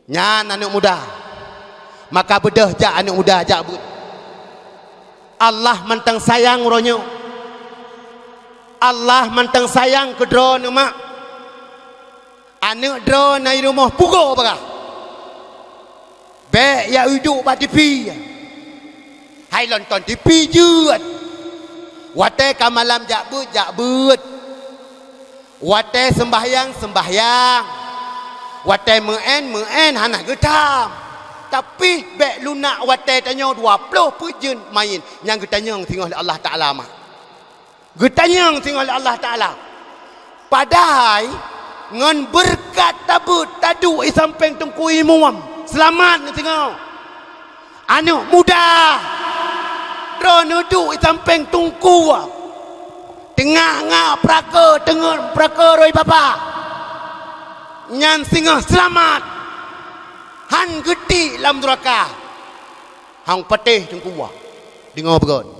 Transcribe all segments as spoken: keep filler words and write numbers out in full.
Nyan aneuëk muda. Maka beudôh jak aneuëk muda jak beuet. Allah mantong sayang uroe nyoe. Allah mantong sayang keu droeneuh mak. Aneuëk droeneuh na i rumoh pugoe bagah. Bék ya uduk bak tipi. Hai lonton tipi jeuet. Watée ka malam jak beuet, jak beuet. Watée seumbahyang, seumbahyang. Watée meuén, meuén hana geutam. Tapi bék lunak watée tanyoe dua ploh peuet jeuet main nyang geutanyong singoh lé Allah Taala mak. Geutanyong singoh lé Allah Taala. Padahai ngon beureukat tabeuet taduek i sampéng teungku imum, seulamat neusingoh. Aneuëk muda, droeneuh duek i sampéng teungku, teungoh ngak peuraka, teungoh peuraka roi papa, nyan singoh seulamat, hán geutiek lam nuraka. Hang patéh teungku, deungoe beugét.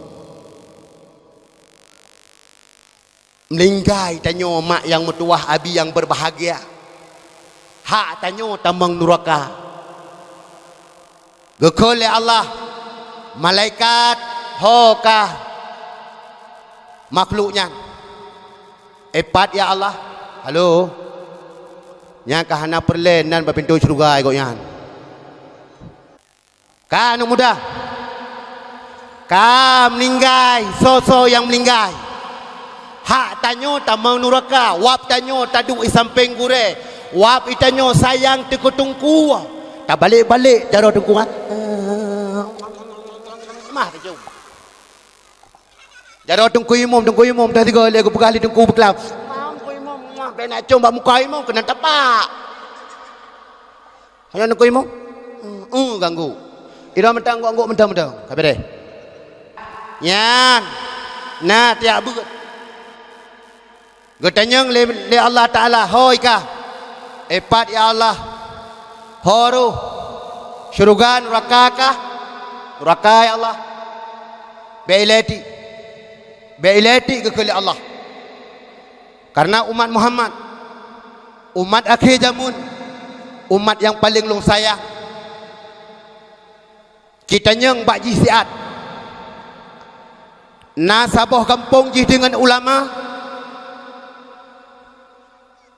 Meuninggai tanyoe mak nyang meutuwah, abi nyang beubahgia. Hak tanyoe tamong nuraka. Geukheun lé Allah, malaikat, "Ho kah makhluk nyan?" "Ipat ya Allah." "Halo." "Nyan ka hana peureulée nan bak pintoe syeuruga gobnyan." Ka aneuëk muda, ka meuninggai, soe-soe nyang meuninggai. Hak tanyoe tamong nuraka, wab tanyoe taduek i sampéng gurée, wab i tanyoe sayang teuh keu teungku. Tabalek-balek jaroe teungku, ha? Mah tacom. Jaroe teungku imum, teungku imum, teuh sigoe lé geupeugah lé teungku beuklam. Teungku imum, mah bèk na com bak muka imum, keunan tapak. Hana neukui mo? Hmm, ganggu. Ira mantong anggok-anggok mantong-mantong. Ka beureh. Nyan. Na tiak beuet. Geutanyong lé, lé Allah Taala, "Ho i kah?" "Ipat ya Allah." "Ho roh? Syeuruga, nuraka kah?" "Nuraka ya Allah." "Bèk ilée tiek." "Bèk ilée tiek," geukheun lé Allah. Karena umat Muhammad, umat akhé jameun, umat nyang paleng lôn sayang. Cit tanyong bak jih siat. Na saboh gampông jih deungon ulama.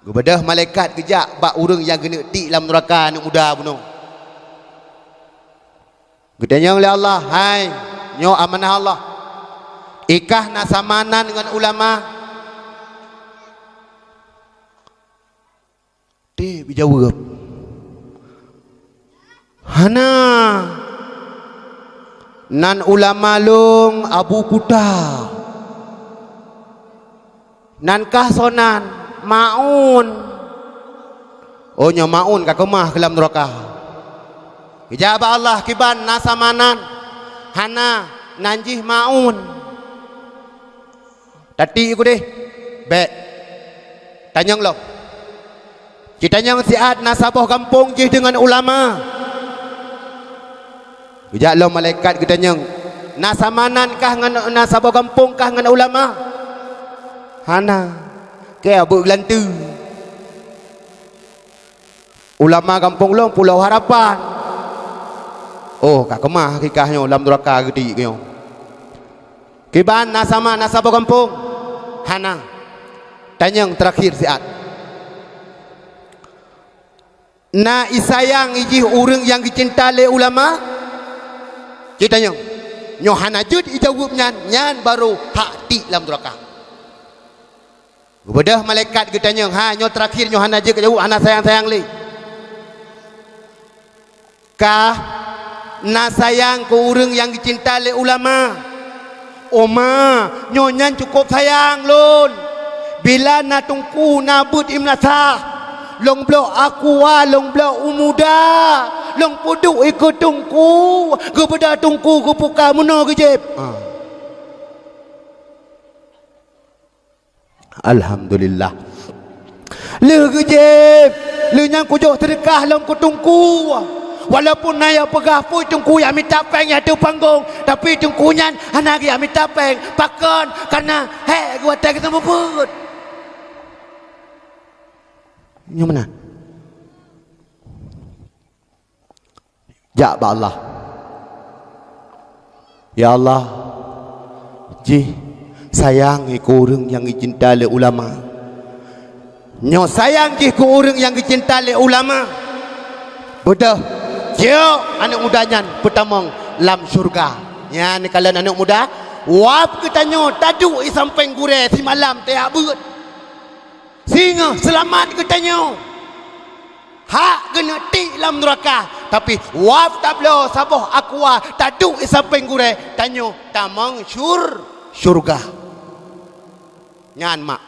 Geubeudôh malaikat geujak bak ureuëng nyang geuneuk tiek lam nuraka aneuëk muda bunoe. Geutanyong lé Allah, "Hai, nyoe amanah Allah. I kah na sama nan ngon ulama?" Teuh jijaweueb, "Hana. Nan ulama lôn Abu Kuta." "Nan kah soe nan?" "Maun." "Oh, nyoe Maun ka keumah keu lam nuraka." Geujak bak Allah, "Kiban na sama nan?" "Hana, nan jih Maun." "Tatiek keudeh." "Bèk. Tanyong lom." Cit tanyong siat, "Na saboh gampông jih deungon ulama?" Geujak lom malaikat geutanyong, "Na sama nan kah ngon, na saboh gampông kah ngon ulama?" "Hana." Keu beugeulanteu. "Ulama gampông lôn Pulo Harapan." "Oh, ka keumah i kah nyoe lam nuraka geutiek nyoe." "Kiban na sama, na saboh gampông?" "Hana." Tanyong teurakhir siat. "Na isayang i jih ureuëng nyang geucinta lé ulama?" Cit tanyong. Nyoe hana jeuet ijaweueb nyan, nyan barô hak tiek lam nuraka. Geubeudôh malaikat geutanyong, "Ha, nyoe teurakhir, nyoe hana jeuet kajaweueb, hana sayang-sayang lé. Kah na sayang keu ureuëng nyang geucinta lé ulama?" "Oma, nyoe nyan cukôp sayang lôn. Bila na teungku na beuet i meunasah, lôn bloe aqua, lôn bloe u muda, lôn peuduek i keu teungku, geubeudôh teungku geupuka meunoe geujieb." Ah. Alhamdulillah. Lheueh geujieb, lheueh nyan kujoh seudeukah lom keu teungku. Walaupun na nyang peugah peue teungku nyang mita péng nyang ateueh panggong, tapi teungku nyan hana geujak mita péng. Pakon? Kareuna hék geuh watèe geuseumeubeuet. Nyoe meunan. Minta bak Allah. Ya Allah, jih sayang keu ureuëng nyang geucinta lé ulama. Nyoe sayang jih keu ureuëng nyang geucinta lé ulama. Beudôh, jok aneuëk muda nyan peutamong lam syeuruga. Nyan kalon aneuëk muda, wab geutanyoe taduek di sampéng gurée simalam tajak beuet. Singoh seulamat geutanyoe. Hak keuneuk tiek lam nuraka, tapi wab tabloe saboh aqua taduek di sampéng gurée, tanyoe tamong syur-, syeuruga. Nyan mak.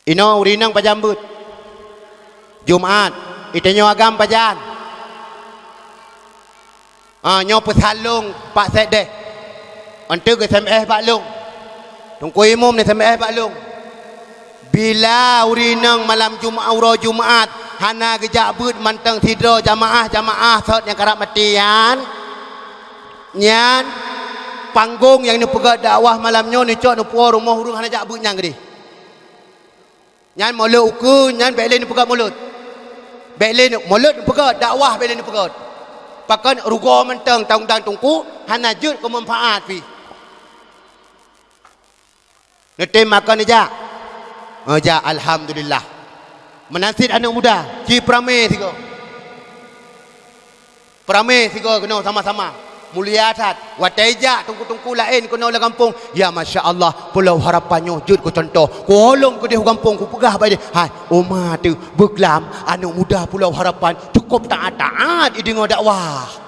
Inoe ureuëng inong pajan beuet? Jumat. Itanyoe agam pajan? Ah, nyoe peusalong Pak Sekdes. Enteuk S M S bak lôn. Teungku Imum S M S bak lôn. Bila ureuëng inong malam Jumat, uroe Jumat, hana geujak beuet mantong sidroe jamaah-jamaah sot nyang karab maté nyan, nyan panggong nyang neupeugét dakwah malam nyoe neucok neupuwoe rumoh ureuëng hana jak beuet nyan keudeh. Nyan mulod ukeue, nyan bék lé neupeugét mulod. Bék lé neu-, mulod neupeugét, dakwah bék lé neupeugét. Pakon rugoe mantong taundang teungku hana jeuet keu manfaat pih. Neutem makon neujak? Neujak, alhamdulillah. Meunan cit aneuëk muda, ci peuramé sigoe. Peuramé sigoe keunoe sama-sama. Mulia that. Watée jak teungku-teungku laén keunoe lam gampông, ya masya Allah, Pulau Harapan nyoe jeuet keu cuntoh. Kuolong keudeh u gampông kupeugah bak ideh, "Hai, uma teuh, beuglam aneuëk muda Pulau Harapan cukôp taát-taát ideungoe dakwah."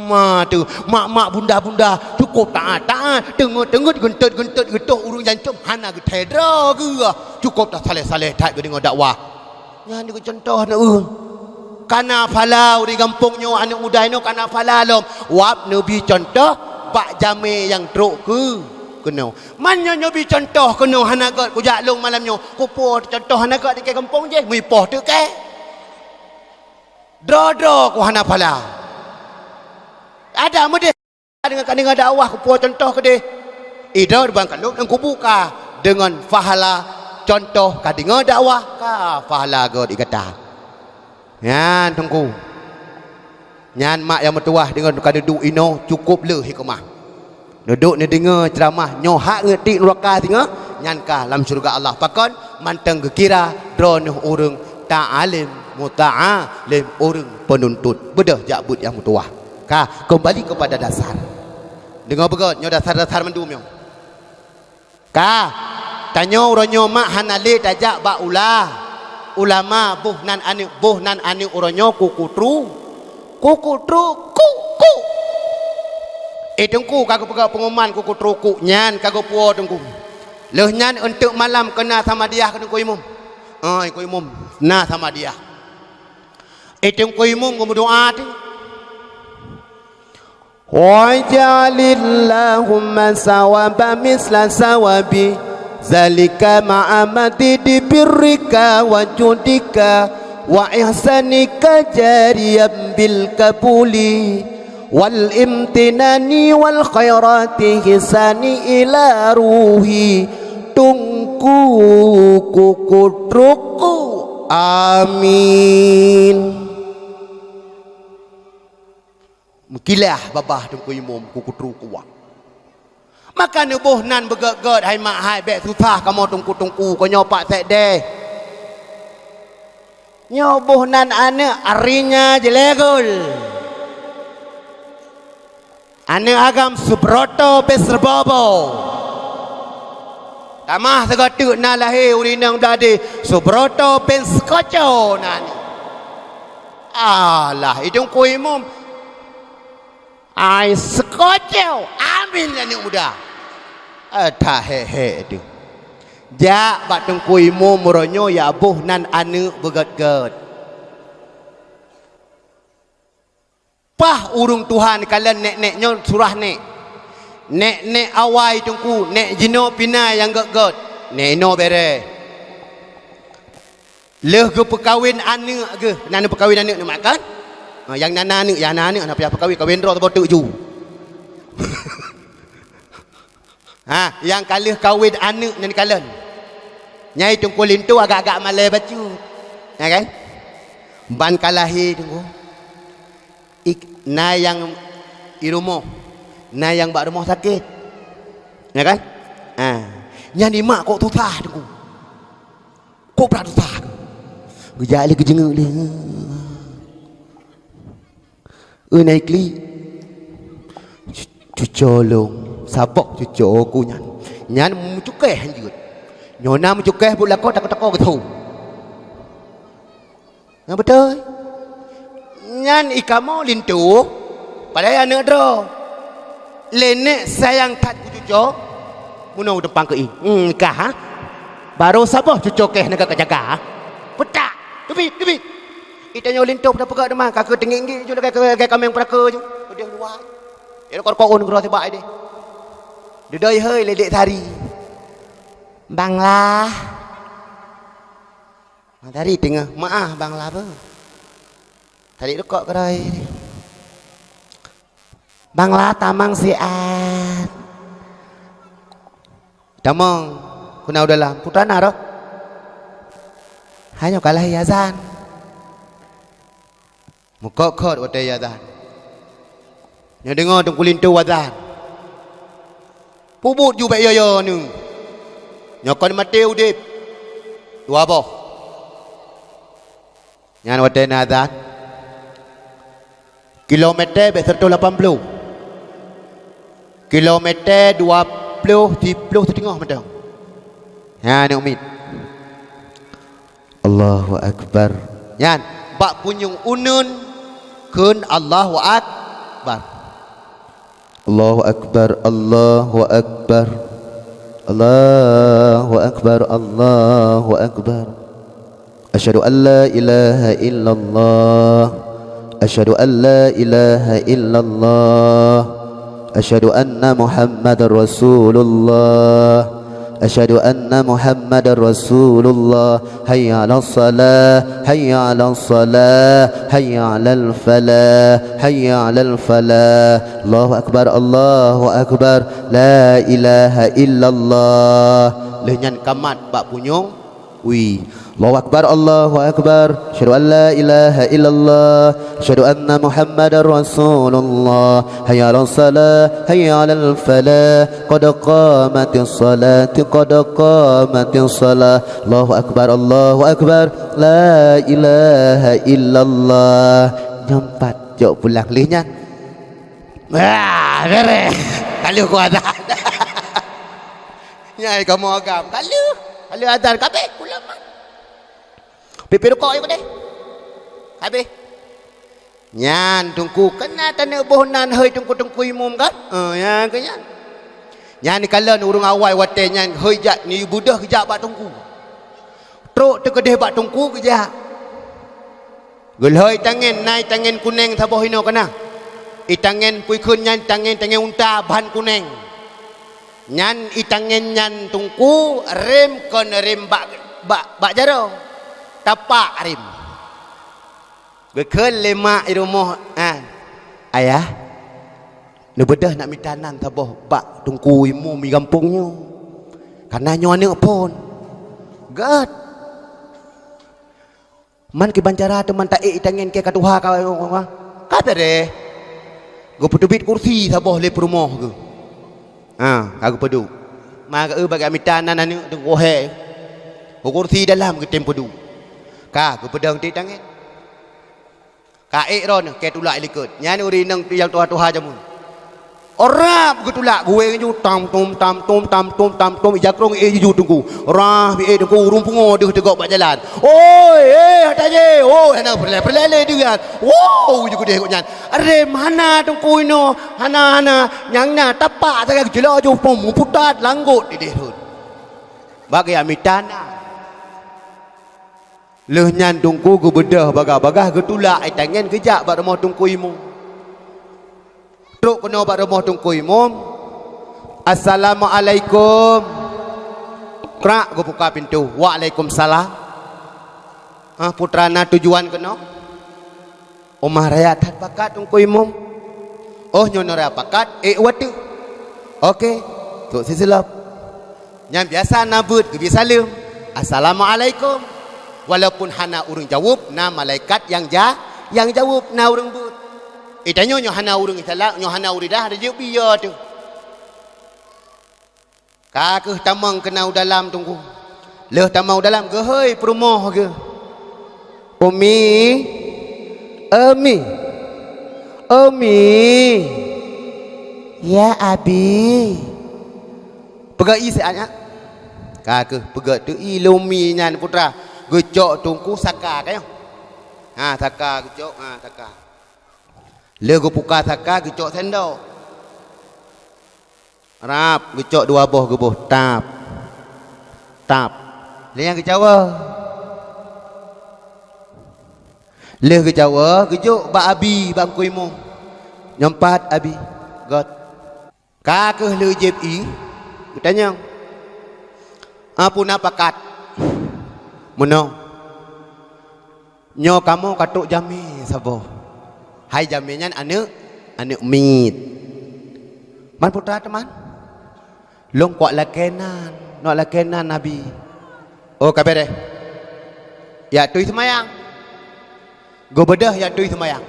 Ma teuh, mak-mak bunda-bunda cukôp taát-taát, teungeut-teungeut, geunteut-geunteut geutoh ureuëng jancôm hana geuthee droe geuh, cukôp tasaleh-saleh that geudeungoe dakwah. Nyan dikeue cuntoh na, eu. Kana phala ureuëng gampông nyoe, aneuëk muda inoe kana phala lom. Wab neubi cuntoh bak jamé nyang trok keu keunoe. Man nyoe neubi cuntoh keunoe hana gét, kujak lôn malam nyoe. Kupo cuntoh hana gét di gampông jih, meuipoh teuke. Droe-droe ku hana phala. Ada meudeh. Deungon ka deungoe dakwah kupo cuntoh keudeh. Idroe ban ka lhok lam kubu ka deungon pahala cuntoh ka deungoe dakwah ka pahala gét di gata. Nyan teungku. Nyan mak nyang meutuwah deungon ka neuduek inoe cukôp le hikmah. Neuduek neudeungoe ceuramah nyoe hak ngeut tiek nuraka singoh nyan ka lam syeuruga Allah. Pakon mantong geukira droeneueh ureuëng ta'alim, muta'alim, ureuëng peununtut. Beudôh jak beuet nyang meutuwah. Ka, keumbali keupada dasar. Deungoe beugét, nyoe dasar-dasar mandum nyoe. Ka, tanyoe uroe nyoe mak hana lé tajak bak ula-, ulama, boh nan aneuëk, boh nan aneuëk uroe nyoe kuku tru, kuku tru, ku, ku. Eh, teungku, ka geupeugah peunguman kuku tru ku, nyan ka geupuwoe teungku. Lheueh nyan eunteuk malam keu na samadiah keu teungku imum. Ah, teungku imum, na samadiah. Eh, teungku imum geumeudoa teuh. Waj'alillahumma sawaba misla sawabi zalika ma'a madidi birrika wa judika wa ihsanika jariyan bil kabuli wal imtinani wal khairati hisani ila ruhi tungku kuku truku. Amin. Meukilah babah teungku imum ku kutru kuwak. Maka neuboh nan beugét-gét hai mak hai bék susah kamoe teungku-teungku, ko nyoe Pak Sekdes. Nyoe boh nan aneuëk arinya jelegol. Aneuëk agam Subroto bin Sebobo. Tamah sigoe teuk na lahé ureuëng inong Bladé, Subroto bin Sekoco na ni. Alah, idong ku imum. Ai Sekoco, amin aneuëk muda. Eh, that hék-hék teuh. Jak bak teungku imum uroe nyoe ya boh nan aneuëk beugét-gét. Paih ureuëng tuha neukalon nék-nék nyoe surah nék. Nék-nék awai teungku, nék jinoe pih na nyang gét-gét. Nék inoe béré. Lheueh geupeukawen aneuëk geuh, na neupeukawen aneuëk neumak kan? Ha, nyang na, na aneuëk, nyang na aneuëk, na payah peukawen, kawen droe saboh teuk ju. Ha, nyang ka lheueh kawen aneuëk nyan kalon. Nyai teungku linto agak-agak malée bacut. Ya kan? Ban ka lahé, Teungku. Ik-, na nyang i rumoh, na nyang bak rumoh sakét. Ya kan? Ah. Nyan i mak kok susah, Teungku. Kok brat susah. Geujak lé geujeungeuk lé. Eu, na i klik. Cuco lôn, saboh cuco ku nyan. Nyan meucukéh hanjeuet. Nyoe na meucukéh buet lakoe tako-tako geutho. Nyang beutôi. Nyan i kamoe linto, padahai aneuk droe. Lé nèk sayang that keu cuco, meunoe teupang keu i. Hmm, nikah, ha? Barô saboh cuco kèe neugah ka jaga, ha? Peutak! Teubiet, teubiet! I tanyoe linto pada peugah teuma, ka keu teungiek-ngiek ju lagèe, lagèe kaméng peuraka ju. Udeh luwa. Irok-rokok un keudroe sibak ideh. Dudoe hai lé Dek Sari. Bang Lah. Bang Sari teungoh meu'ah Bang Lah beuh. Sari rukok keudroe. Bang Lah tamong siat. Tamong, keunoe u dalam. Peue teuma na roh? Hai nyoe ka lahé azan. Meukot-kot watèe azan. Nyoe deungoe teungku linto azan. Peubuet ju bèk yo-yo neuh. Nyoe kon maté udeb. Dua boh. Nyan watèe na azan. Kilometer bèk seratus lapan puluh. Kilometer dua puluh, siploh siteungoh mantong. Nyan aneuk miet. Allahu Akbar. Nyan, bak punyueng uneuen kheun Allahu Akbar. Allahu Akbar, Allahu Akbar. Allahu Akbar, Allahu Akbar. Asyhadu an la ilaha illallah. Asyhadu an la ilaha illallah. Asyhadu anna Muhammadar Rasulullah. Asyhadu anna Muhammadar Rasulullah. Hayya 'alas shalah, hayya 'alas shalah, hayya 'alal falah, hayya 'alal falah. Allahu Akbar, Allahu Akbar. La ilaha illallah. Lheueh nyan ka mat bak punyueng wie. Allahu Akbar, Allahu Akbar. Asyhadu an la ilaha illallah. Asyhadu anna Muhammadar Rasulullah. Hayya 'alas shalah, hayya 'alal falah. Qad qamatis shalah, qad qamatis shalah. Allahu Akbar, Allahu Akbar. La ilaha illallah. Nyoe pat jok pulang lheueh nyan. Ah, beres. Ka lheueh ku azan. Nyan kamoe agam. Ka lheueh. Ka lheueh azan. Ka abéh pulang mah. Pipih rukok ayah deh. Ka abéh. Nyan teungku, keunan taneuk boh nan hai teungku-teungku imum kan? Eh, nyan keuh nyan. Nyan kalon ureueng awai watèe nyan hai jak neubeudoh geujak bak teungku. Trok teukeudeh bak teungku geujak. Geulhôi tangen, na itangen kuneng saboh inoe keunong. Itangen peue kheun nyan, tangen, tangen unta ban kuneng. Nyan itangen nyan teungku rem kon rem bak, bak, bak jaroe. Tapak rem. Geukheun lé mak i rumoh, ah, "Ayah, neubeudoh nak mita nan saboh bak teungku imum i gampông nyoe. Kareuna nyoe aneuk phon." Gèt. Man kiban cara teuma taék itangen kèe ka tuha ka, ka beres. Geupeuteubiet kursi saboh lé peurumoh geuh. Ha, ka geupeuduek. Ma geu bak mita nan aneuk teungku hé. Bak kursi dalam geutem peuduek. Ka geupeudong tiek tangen. Ka ék droeneuh kèe tulak i likot. Nyan ureueng inong nyang tuha-tuha jameun. Rab geutulak, guweng ju tam tum, tam tum, tam tum, tam tum, ija krong ék ju teungku. Rab ék teungku, ureueng pungo deuh teugok bak jalan. "Oi, eh, hata je, oi, hana peureulèe, peureulèe lé deuh nyan." Wow, ju keudeh gobnyan. "Rem hana teungku inoe, hana, hana." Nyang na tapak sagai geucilok ju pom, muputat langgot ideh rhot. Bak geujak mita nan. Lheueh nyan teungku geubeudôh bagah-bagah geutulak itangen geujak bak rumoh teungku imum. Trok keunoe bak rumoh teungku imum, "Assalamualaikum." Krak geubuka pintoe, "Waalaikumsalam." "Ah, peue teuma na tujuan keunoe?" "Uma raya that pakat teungku imum." "Oh, nyoe na raya pakat, ék watèe." "Oke, trok siseulop." Nyang biasa na beuet geubri saleuem, "Assalamualaikum." Walaupun hana ureuëng jaweueb, na malaikat nyang ja-, nyang jaweueb, na ureuëng beuet. Eh, tanyoe nyoe hana ureuëng salah, nyoe hana ureuëng dah, ada jeuet biyeu teuh. Ka kheueh tamong keunan u dalam teungku. Lheueh tamong u dalam, geuhôi peurumoh geuh. "Umi, Umi, Umi." "Ya, Abi." "Peugah ie siat nyan." Ka kheueh peugah teuh ie lé umi nyan putra. Geucok teungku saka ka nyoe. Ha, saka geucok, ha, saka. Lheueh geupuka saka, geucok sendok. Rab, geucok dua boh geuboh, tap, tap. Lheueh nyan geucawa. Lheueh geucawa, geujok bak abi, bak Teungku Imum. Nyoe pat abi, göt. Ka kheueh lheueh jieb ie, geutanyong, "Peue na pakat?" "Meunoe." "Nyoe kamoe ka trok jamé saboh." "Hai jamé nyan aneuëk, aneuëk miet." "Man peue teuma?" "Lôn kuat lakée nan, nyoe lakée nan abi." "Oh, ka béréh. Jak tui seumayang." Geubeudôh jak tui seumayang.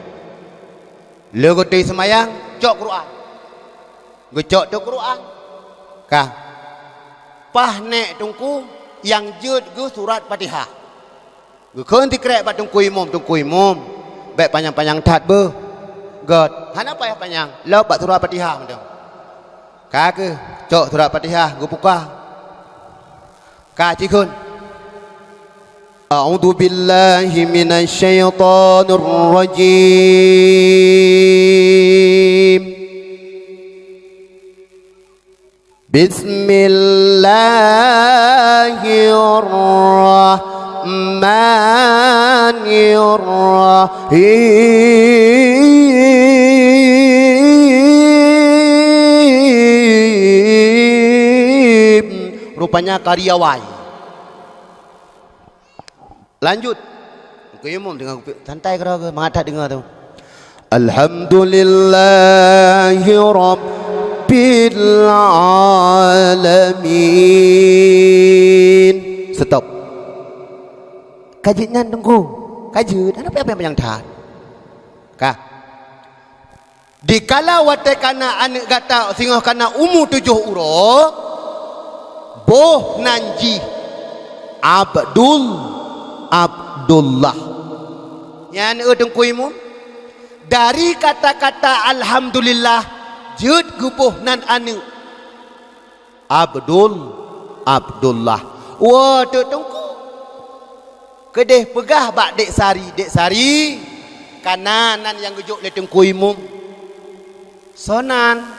Lheueh geutui seumayang, cok Quran. Geucok teuh Quran. Ka. Paih nèk teungku nyang jeuet geuh surat Fatihah. Geukheun sikrek bak Teungku Imum, "Teungku Imum, bék panyang-panyang that beuh." "Göt." "Hana payah panyang, lom bak surat Fatihah mantong." Ka kheueh, cok surat Fatihah, geupuka. Ka jikheun, "A'udzubillahi minasyaitonirrajim. Bismillahirrahmanirrahim." Rupanya kari awai. Lanjut. Teungku Imum teungoh geupiek, santai keudroe geuh, mangat that deungoe teuh. "Alhamdulillahi rabbil alamin." Stop. Ka jeuet nyan teungku. Ka jeuet, hana payah-payah panyang that. Ka. Dikala watée kana aneuëk gata singoh kana umu tujoh uroe, boh nan jih Abdul, Abdullah. Nyan, eh, Teungku Imum, dari kata-kata alhamdulillah jeuet geuboh nan aneuëk. Abdul, Abdullah. Woe teuk Teungku. Keudeh peugah bak Dek Sari, "Dek Sari, kana nan nyang geujok lé Teungku Imum." "Soe nan?"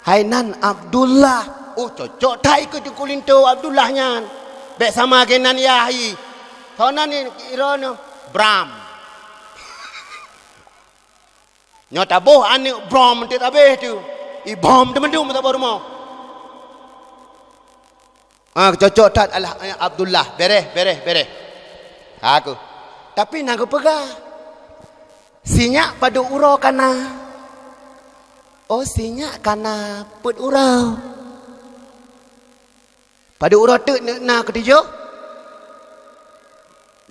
"Hai nan Abdullah." "Oh, cocok that ikeue Teungku linto Abdullah nyan. Bék sama geuh nan yah ih." "Soe nan ni?" "Iroe nyoe Bram." Nyoe taboh aneuëk Brom teuk tabeh tu. Ibom teumandum saboh rumoh. Ah, cocok that alah, eh, Abdullah. Béréh, béréh, béréh. Aku. Tapi na geupeugah, "Sinyak padub uroe kana?" "Oh, sinyak kana peuet uroe." "Padub uroe teuk na keutujoh?"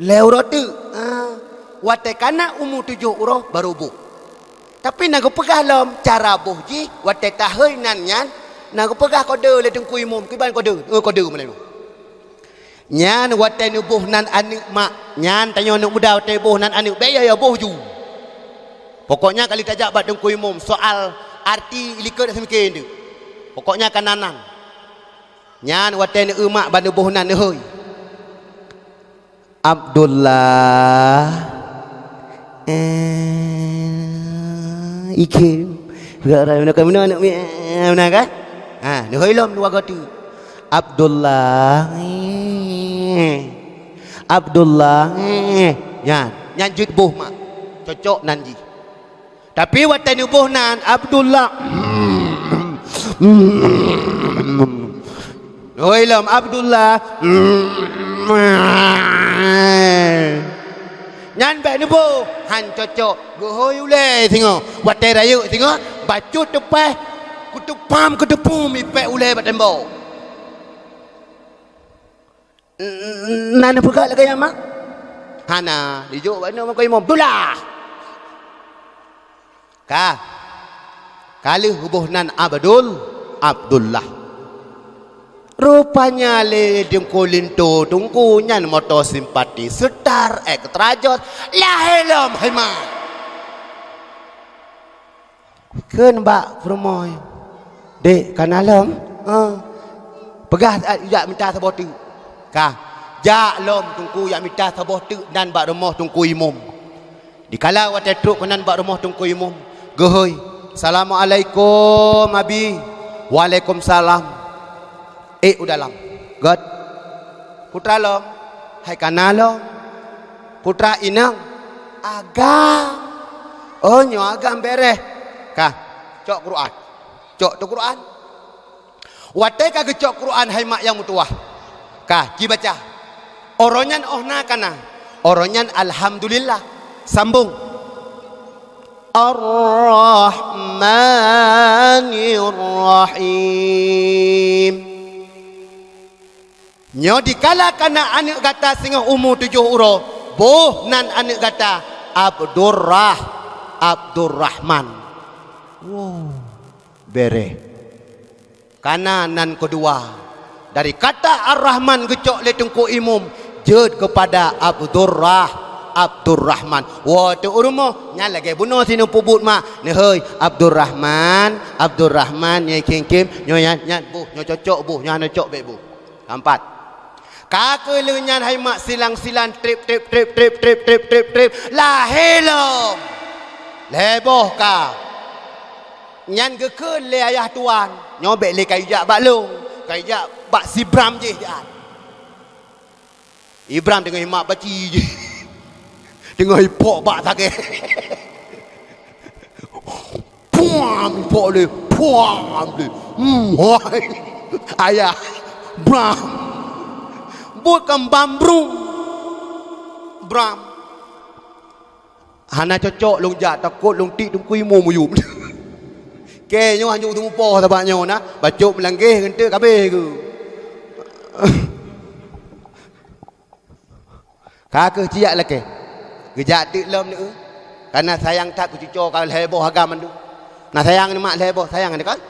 "Lhée uroe teuk." "Ah, watée kana umu tujoh uroe baru boh. Tapi na geupeugah lom cara boh jih watée tahôi nan nyan, na geupeugah kode lé Teungku Imum, kiban kode, eh, kode meulalu. Nyan watée neuboh nan aneuëk mak, nyan tanyoe aneuëk muda watée boh nan aneuëk, bék ya, ya boh ju. Pokoknya kali tajak bak Teungku Imum, soal arti likot seumiké ndeuk. Pokoknya kana nan." Nyan watée neueu mak ban neuboh nan neuhôi. Abdullah, eh, ikheun. Budak raya meunan kan, meunan aneuk mi-, eh, meunan kan? Ha, neuhôi lom dua goe teuk. Abdullah, eh, Abdullah, eh. Nyan, nyan jeuet boh mak. Cocok nan jih. Tapi watée neuboh nan, Abdullah. Hôi lom, Abdullah. Nyan bék neuboh, han cocok. Geuhôi ulée singoh, watée rayeuk singoh, bacut teupeh, keuteupam, keuteupum ipék ulée bak tembok. N-, na neupeugah lagèe nyan, mak? Hana, dijok bak nyoe meuko imum. Abdullah. Ka. Ka lheueh boh nan Abdul, Abdullah. Rupanya lé Teungku linto, Teungku nyan moto simpati, seutar, eh, keterajot, lahé lom, hai mak. Kheun bak peurumoh, "Dek, ka na lom?" "Ah." "Peugah, eh, jak mita saboh teuk." "Ka." Jak lom Teungku jak mita saboh teuk nan bak rumoh Teungku Imum. Dikala watèe trok keunan bak rumoh Teungku Imum, geuhôi, "Assalamualaikum, Abi." "Waalaikumsalam." "Ék u dalam." "Gèt." "Peue teuma lom?" "Hai ka na lom." "Peue teuma inong?" "Agam." "Oh, nyoe agam bèrèh." "Ka, cok Quran." Cok teuk Quran. Watèe ka geucok Quran, hai mak nyang meutuwah, ka, ci baca. Uroe nyan óh na ka na. Uroe nyan alhamdulillah. Sambông. Ar-Rahmanir-Rahim. Nyoe dikala ka na aneuk gata singoh umu tujoh uroe, boh nan aneuk gata Abdurrah-, Abdurrahman. Wow, bèrèh. Ka na nan keudua. Dari kata Ar-Rahman geucok lé Teungku Imum, jeuet keupada Abdurrah-, Abdurrahman. Woe teuk u rumoh, nyan lagèe bunoe sineuk peubuet mak, neuhôi, "Abdurrahman, Abdurrahman, nyoe khém-khém, nyoe nyan, nyan boh, nyoe cocok boh, nyoe hana cocok bèk boh." Keumpat. Ka keuh lheueh nyan hai mak silang-silang trép, trép, trép, lahé lom. Lhèe boh ka. Nyan geukheun lé ayah tuan, "Nyoe bèk lé kayue jak bak lôn, kayue jak bak si Bram jih." Ibram teungoh imak baci jih. Teungoh ipok bak sagèe. Puam, ipok lé, puam lé. Hmm, wahai. Ayah, Bram. Buet keu Bram Brum. Bram. Hana cocok lôn jak, takot lôn tiek Teungku Imum miyueb. Kèe nyoe hanjeuet teumupoh sabab nyoe na, bacut meulanggeh keuneuk kabeh keuh. Ka keuh ci jak lakèe. Geujak teuk lom neu. Ka na sayang that keu cuco ka lhèe boh agam mandum. Na sayang neu mak lhèe boh, sayang neu kan?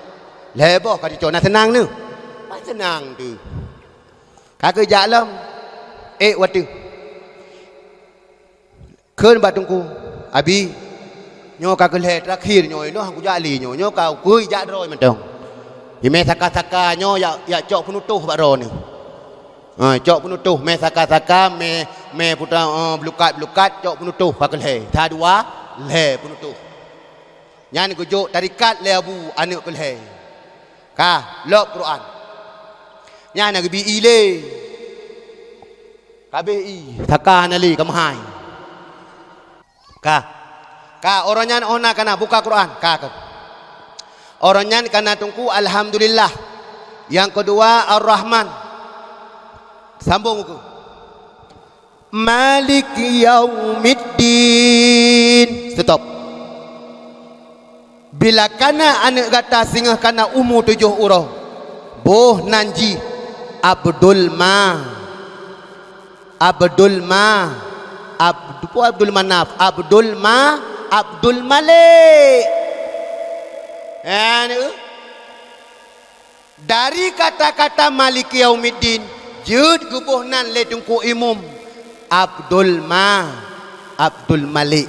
Lhèe boh ka cuco, na seunang neu. Pat seunang teuh. Ka keuh jak lom. Ék watèe. Kheun bak Teungku, "Abi, nyoe ka keuh lhèe terakhir nyoe, nyoe han kujak lé nyoe, nyoe ka keuh jak droe mantong. Imè saka-saka nyoe jak, jak cok peunutoh bak droeneuh. Ha, cok peunutoh, mè saka-saka, mè, mè puta, eh, beulukat-beulukat, cok peunutoh ka keuh lhèe. Sa dua, lhèe peunutoh." Nyan geujok tarikat lé Abu aneuk keu lhèe. Ka, lok Quran. Nyan na geubi ié lé. Ka abéh ié, saka hana lé, ka meuhai. Ka. Ka, uroe nyan óh na ka na buka Quran. Ka, ka. Uroe nyan ka na Teungku Alhamdulillah. Nyang keudua Ar-Rahman. Sambông ukeue. Maliki yaumiddin. Stop. Bila ka na aneuk gata singoh ka na umu tujoh uroe, boh nan jih Abdul Ma. Abdul Ma. Abd-, peue Abdul Manaf? Abdul Ma, Abdul Malik. Nyan, eh? Dari kata-kata Maliki Yaumiddin, jeuet geuboh nan lé Teungku Imum Abdul Ma, Abdul Malik.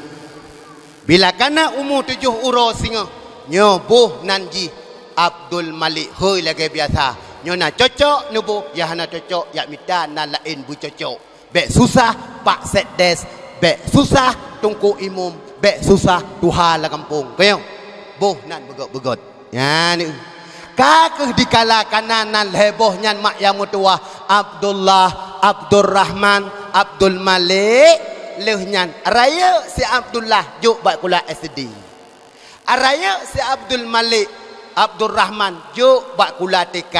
Bila ka na umu tujoh uroe singoh, nyoe boh nan jih Abdul Malik. Hôi lagèe biasa, nyoe na cocok neuboh, nyang hana cocok jak mita nan laén beucocok. Bèk susah Pak Sekdes, bèk susah Teungku Imum, bèk susah tuha lam gampông. Keuh nyoe, boh nan beugöt-beugöt. Nyan, ka keuh dikala ka na nan lhèe boh nyan mak nyang meutuwah, Abdullah, Abdurrahman, Abdul Malik, lheueh nyan rayeuk si Abdullah jok bak sikula S D. Rayeuk si Abdul Malik, Abdurrahman jok bak sikula T K.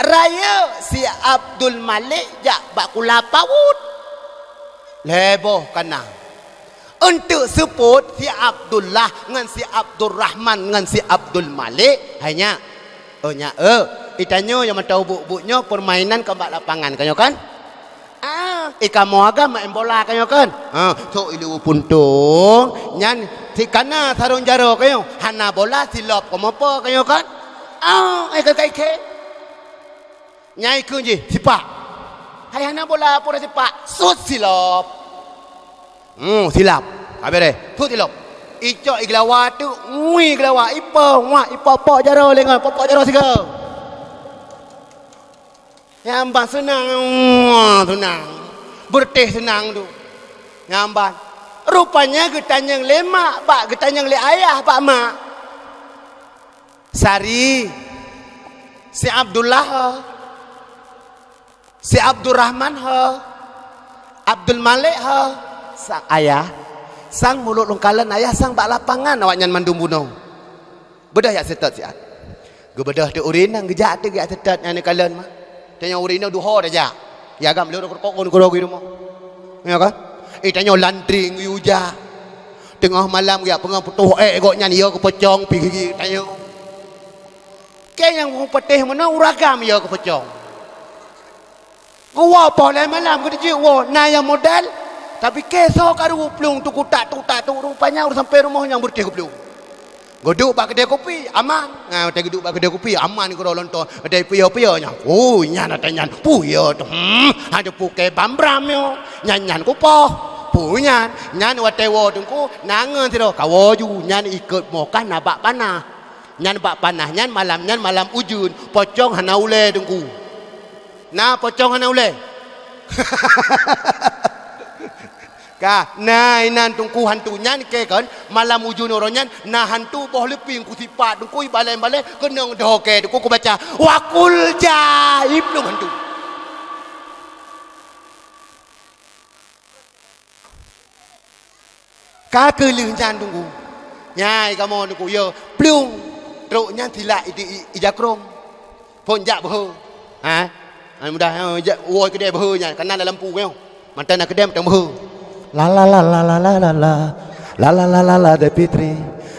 Rayeuk si Abdul Malik jak bak sikula PAUD. Lhèe boh ka na. Eunteuk seupôt si Abdullah ngon si Abdurrahman ngon si Abdul Malik, hai nyak. Oh, nyak, eh. Itanyoe nyang mata ubuk-ubuk nyoe permainan ka bak lapangan, ka nyoe kan? Ah, ikamoe agam main bola, ka nyoe kan? Ha, sok ileue puntông, nyan sikana sarông jaroe, ka nyoe. Hana bola silop kamoe po, ka nyoe kan? Ah, eh, ka, ka, ka. Nyai keu jih, sipak. Hai hana bola, pura sipak. Sut silop. Hmm, silap. Habéh deh. Sut silop. Icok iglawa tu, ngui iglawa. Ipo, wah, ipo pok jaroe lé ngon, pok jaroe sigoe. Nyang ban seunang, wah, seunang. Beureutéh seunang tu. Nyang ban. Rupanya geutanyong lé mak, bak geutanyong lé ayah, bak mak. Sari, si Abdullah ho, si Abdurrahman ho, Abdul Malik ho, sang ayah, sang mulod lôn kalon ayah, sang bak lapangan awaknyan mandum bunoe. Beudôh jak seutôt siat. Geubeudôh teuk ureueng inong, geujak teuk jak seutôt nyang neukalon mah. Tanyoe ureueng inong duho tajak. Ya agam lôn rukok ngon keudroe di rumoh. Ya kan? Eh, tanyoe landring geuyue jak. Teungoh malam geujak peungon putôh ék gobnyan, ya geupeucong pih gigi tanyoe. Kèe nyang patéh meunan ureueng agam ya geupeucong. Geuwoe poh lhèe malam geuteujeuet woe, na nyang modal, tapi kèe soe karu plueng tuku tak tu tak tu, rupanya ureueng sampai rumoh nyang beureutéh geuplueng. Geuduek bak keudè kupi, aman. Nah, watèe geuduek bak keudè kupi, aman keudroe lontong. Watèe puyoe-puyoe nyan, oh, nyan watèe nyan, puyoe tu, hmm, ada pukée bram-bram nyoe. Nyan, nyan kupoh, peue nyan. Nyan watèe woe teungku, na ngon sidroe, kawoe ju, nyan ikot mokah na bak panah. Nyan bak panah nyan malam nyan malam ujeuen, pocong hana ulèe teungku. Na pocong hana ulèe? Ka, na inan teungku hantu nyan kèe kon, malam ujeuen uroe nyan na hantu boh leupie kusipat teungku ibalèe-balèe keunong dhoe kèe teungku kubaca, "Wa qul jaa" plueng hantu. Ka keuh lheueh nyan teungku. Nyai kamoe teungku, yo, plueng. Trok nyan silak i, i, ija krong. Phon jak beuhe. Ha? Ai mudah, ha, jak woe keudè beuhe nyan, kana dalam pu nyoe. Mantong na keudè mantong beuhe. La la la la la la la la. La la la la la Dek Fitri.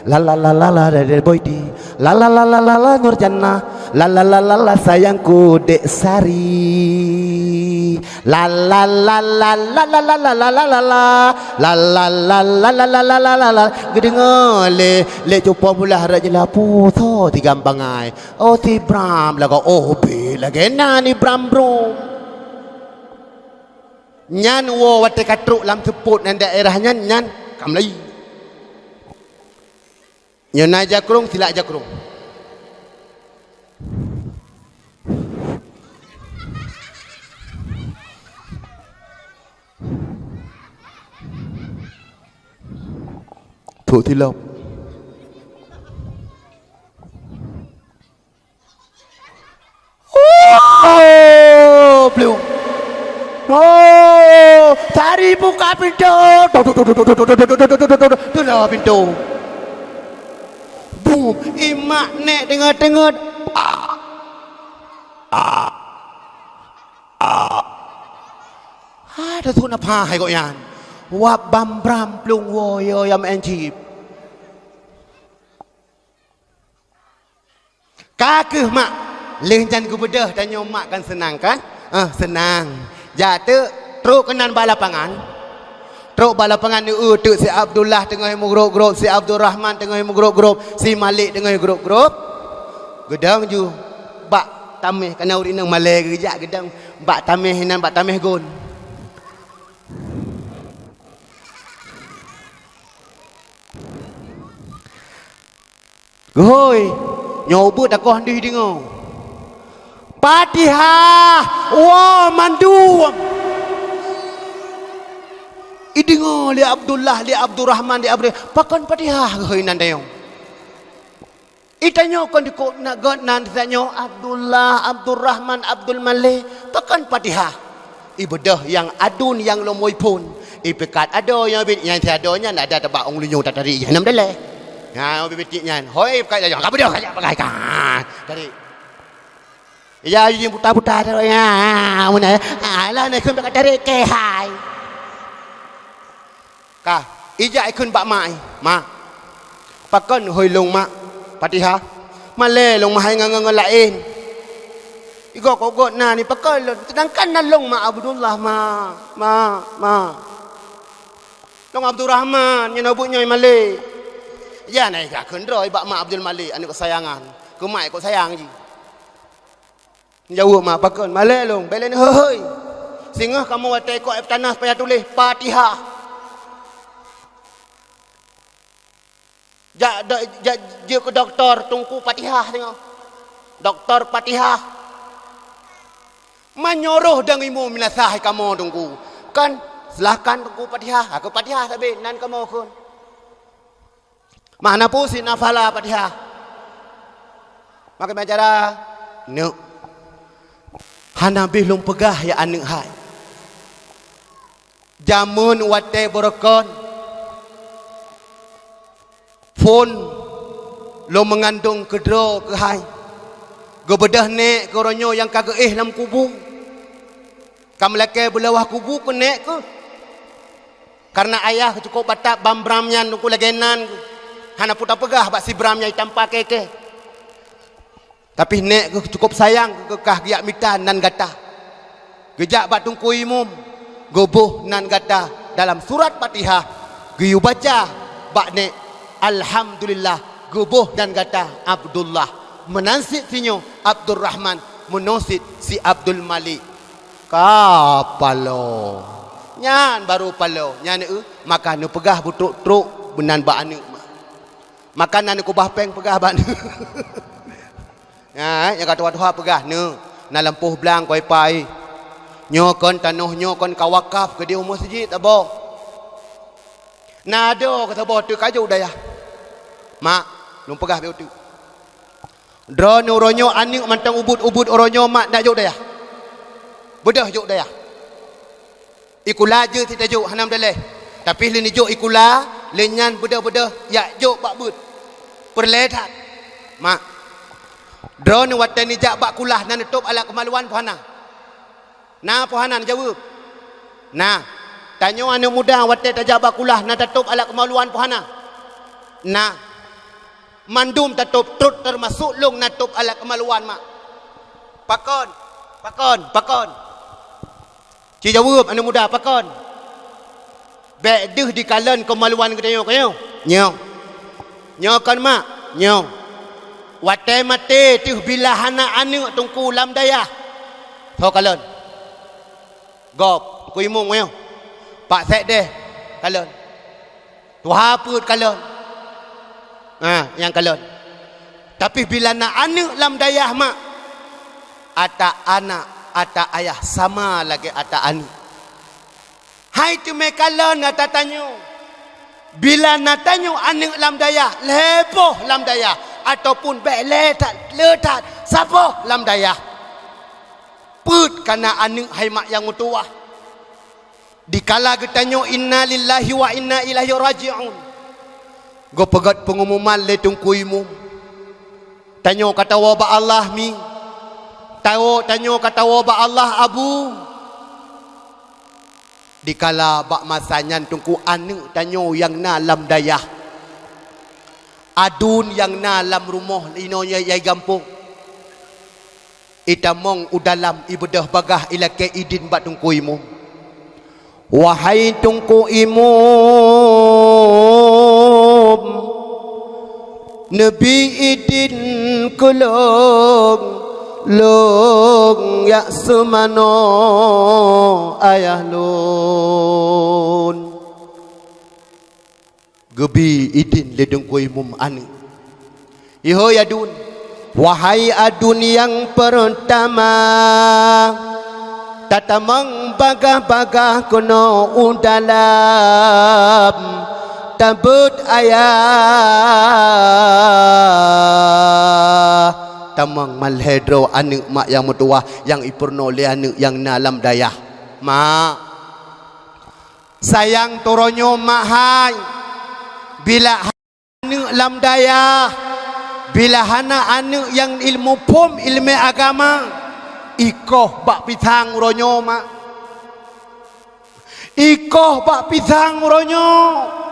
La la la la la Dek Boydi. La la la la la la Nurjannah. La la la la la sayangku Dek Sari. La la la la la la la la la la la. La la la la la la la la la la. Geudeungoe lé, lé cupo bulah rot jeulapu tho tigam bangai. Oh, si Bram lagoe, oh, be lagèe nan i Bram Brum. Nyan woe watèe ka trok lam seupôt nan daerah nyan, nyan ka meulayi. Nyoe na jakrong, silak jakrong. Trok silop. Oh, plueng. Oh, Sari buka pintu. Tuh, tuh, tuh, tuh, tuh, tuh, tuh, tuh, tuh, tuh, tuh, tuh, tuh, pintu. Bum, i mak nèk teungeut-teungeut. Ah. Ah. Ah. Ha, dah tu napa hai kok nyan? Wab bam bram plueng woe yo yam en chip. Ka keuh mak, lheueh nyan geubeudôh tanyoe mak kan seunang kan? Ah, seunang. Jak teuk, trok keunan bak lapangan. Trok bak lapangan, eu teuk si Abdullah teungoh meugrôp-grôp, si Abdurrahman teungoh meugrôp-grôp, si Malik teungoh grôp-grôp. Geudong ju bak taméh, kana ureueng inong malèe geujak geudong bak taméh inan, bak taméh gon. Geuhôi, nyoe ubeut takoh ndeh deungoe. Fatihah, woe mandum. Ideungoe lé Abdullah, lé Abdurrahman, lé Abdul, pakon Fatihah geuhôi nan dayong. Itanyoe kon dikok na gét nan tanyoe Abdullah, Abdurrahman, Abdul Maleh, pakon Fatihah. Ibeudôh nyang aduen nyang lom woi phon. Ipikat adoe nyang bit nyang si adoe nyan ada teubak ong lunyueng tatarik jih nam daleh. Ha, bibit nyan. Hoi, ipikat adoe. Ka beudôh kajak pakai ka. Tarik. Ya, jih buta-buta tu ya. Mun ya. Alah, nak kena tarik ke hai. Ka, ijak ikheun bak mak i, "Mak, pakon hôi lôn mak Fatihah? Malèe lôn mak hai ngon, ngon, ngon laén." Igoe keu gobnyan, ipakon lôn. Seudangkan na lôn Mak Abdullah, ma, ma, ma. Lôn Abdurrahman, nyoe na buet nyoe Malik. Ya, na iga kheun droe bak Mak Abdul Malik, aneuk kesayangan. Keu mak kok sayang jih. Jaweueb mak, pakon? Malée lôn, bèk lé neuhôi-hôi. Singoh kamoe watèe ikôt ék tanoh payah tuléh Fatihah. Jak do-, jak jeuet keu dokto, Teungku Fatihah singoh. Dokto Fatihah. Meunyoe roh dong imeum meunasah kamoe Teungku. Kan, silahkan Teungku Fatihah. Aku Fatihah sabe, nan kamoe kheun. Mak hana peue sit na pahala Fatihah. Maka meucara, neuk. Hana bih lôn peugah ya aneuk hai. Jameun watèe beureukan, phôn lôn meungandong keudroe keuhai. Geubeudôh nèk keu uroe nyoe nyang ka geuéh lam kubu. Ka meulakèe beulawah kubu keu nèk keuh. Kareuna ayah cukôp batat bram-bram nyan Teungku lagèe nan keuh. Hana peue tapeugah bak si bram nyang itampa kèe-kèe. Tapi nèk keuh cukôp sayang keu kah geujak mita nan gata. Geujak bak Teungku Imum, geuboh nan gata dalam surat Fatihah. Geuyue baca bak nèk, alhamdulillah, geuboh nan gata Abdullah. Meunan cit sinyoe Abdurrahman, meunoe cit si Abdul Malik. Ka paloe. Nyan baru paloe. Nyan, eu, maka neupeugah beutrok-trok meunan bak aneuk mak. Maka na neukeubah péng peugah bak aneuk. Nyan, nyang ka tuha-tuha peugah, "Neuk, na lampôh blang keu Ipa." Nyoe kon tanoh nyoe kon ka wakaf keu di u meuseujid saboh. Na adoe keu saboh teuk ka jok dayah. Mak, lôn peugah bèk uteuk. Droeneuh uroe nyoe aneuk mantong ubit-ubit uroe nyoe mak nak jok dayah. Beudôh jok dayah. Ikula jeuet sit tajok hana meudaléh. Tapi lheuh neujok ikula, lheuh nyan beudôh-beudôh jak jok bak beuet. Peureulèe that. Mak. Droeneuh watèe neujak bak kulah na neutôb alat keumaluan peu hana? Na peu hana neujaweueb? Na. Tanyoe aneuk muda watèe tajak bak kulah na tatôb alat keumaluan peu hana? Na. Mandum tatôb, trôk teumasok lôn na tôb alat keumaluan, mak. Pakon? Pakon? Pakon? Ci jaweueb aneuk muda, pakon? Bèk deuh dikalon keumaluan geutanyoe, ka nyoe? Nyoe. Nyoe kon, mak? Nyoe. Watèe maté teuh bila hana aneuk Teungku lam dayah. Soe kalon? Gob, Teungku Imum nyoe. Pak Sekdes kalon. Tuha peuet kalon. Ha, nyang kalon. Tapi bila na aneuk lam dayah, mak, ata anak, ata ayah sama lagèe ata aneuk. Hai teumé kalon ata tanyoe. Bila na tanyoe aneuk lam dayah, lhèe boh lam dayah, ataupun bèk lhèe that, le that, saboh lam dayah. Peuet ka na aneuk hai mak nyang meutuwah. Dikala geutanyoe inna lillahi wa inna ilaihi raji'un, geupeugöt peungumuman lé Teungku Imum. Tanyoe ka tawoe bak Allah mi. Tawoe, tanyoe ka tawoe bak Allah Abu. Dikala bak masa nyan Teungku aneuk tanyoe nyang na lam dayah. Aduen nyang na lam rumoh inoe nyang yai gampông. Itamong u dalam, ibeudôh bagaih, ilakèe idin bak Teungku Imum. Wahai Teungku Imum, neubi idin keu lôn, lôn jak seumanoe ayah lôn. Geubi idin lé Teungku Imum aneuk. Ihôi aduen, wahai aduen nyang peurtama, tatamong bagaih-bagaih keunoe u dalam, tabeuet ayah. Tamong malhèe droe aneuk mak nyang meutuwah nyang ipeurunoe lé aneuk nyang na lam dayah. Mak, sayang teuroe nyoe mak hai, bila aneuk lam dayah, bila hana aneuk nyang ilmu phom, ileumèe agama, ikoh bak pisang uroe nyoe mak. Ikoh bak pisang uroe nyoe.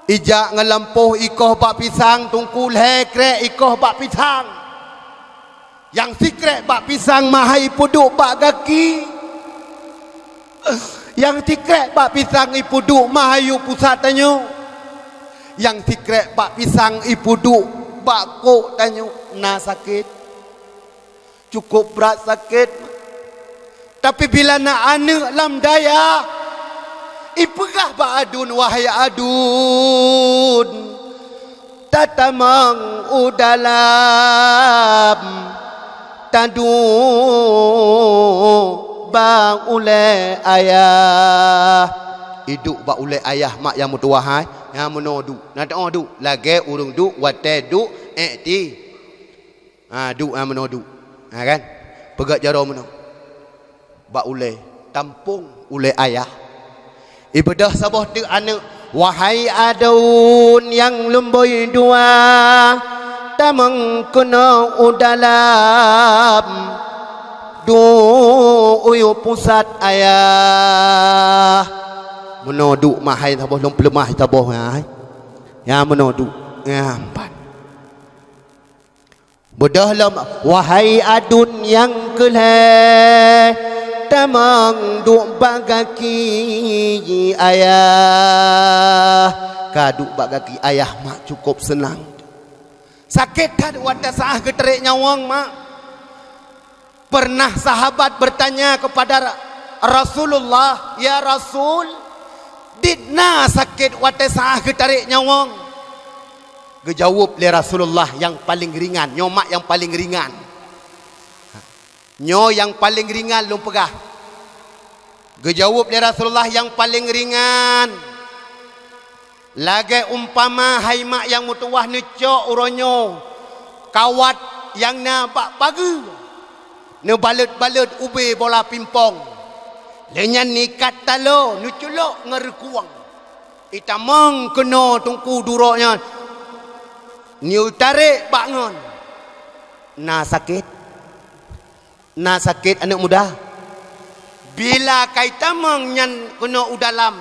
Ijak ngon lampôh ikoh bak pisang, Teungku, lhèe krèk ikoh bak pisang. Nyang sikrek bak pisang meuhai ipeuduek bak gaki. Nyang sikrek bak pisang ipeuduek meuhai u pusat tanyoe. Nyang sikrek bak pisang ipeuduek bak kok tanyoe na sakét. Cukup brat sakét. Tapi bila na aneuëk lam dayah, ipeugah bak aduen, "Wahai aduen, tatamong u dalam, taduek bak ulée ayah." Iduek bak ulée ayah mak nyang meutuwah hai, nyang meunoe duek. Na teuoh duek, lagée ureuëng duek watée duek ék ti. Ha, duek, ha, meunoe duek. Ha, kan? Peugét jaroe meunoe. Bak ulée, tampông ulée ayah. Ibeudôh saboh teuk aneuëk, "Wahai aduen nyang lumbôi dua, tamong keunoe u dalam, duek u pusat ayah." Meunoe duek meuhai saboh lôn peuleumah saboh hai. Ya, meunoe duek. Ya, empat. Beudôh lom, "Wahai aduen nyang keu lhée, tamong duek bak gaki ayah." Ka duek bak gaki ayah mak cukup seunang. Sakét that watée saát geutarek nyawöng mak. Pernah sahabat bertanya kepada Ra-, Rasulullah, "Ya Rasul, dit na sakét watée saát geutarek nyawöng?" Geujaweueb lé Rasulullah, "Nyang paleng ringan." Nyoe mak nyang paleng ringan. Nyoe nyang paleng ringan lôn peugah. Geujaweueb lé Rasulullah, "Nyang paleng ringan lagée umpama hai mak nyang meutuwah neucok uroe nyoe kawat nyang na bak pageue, neubalot-balot ubé bola pimpong, lheueh nyan nikat taloe neuculok ngon reukueng." Itamong keunoe teungku duroe nyan, neutarek bak ngon. Na sakét? Na sakét aneuëk muda? Bila ka itamong nyan keunoe u dalam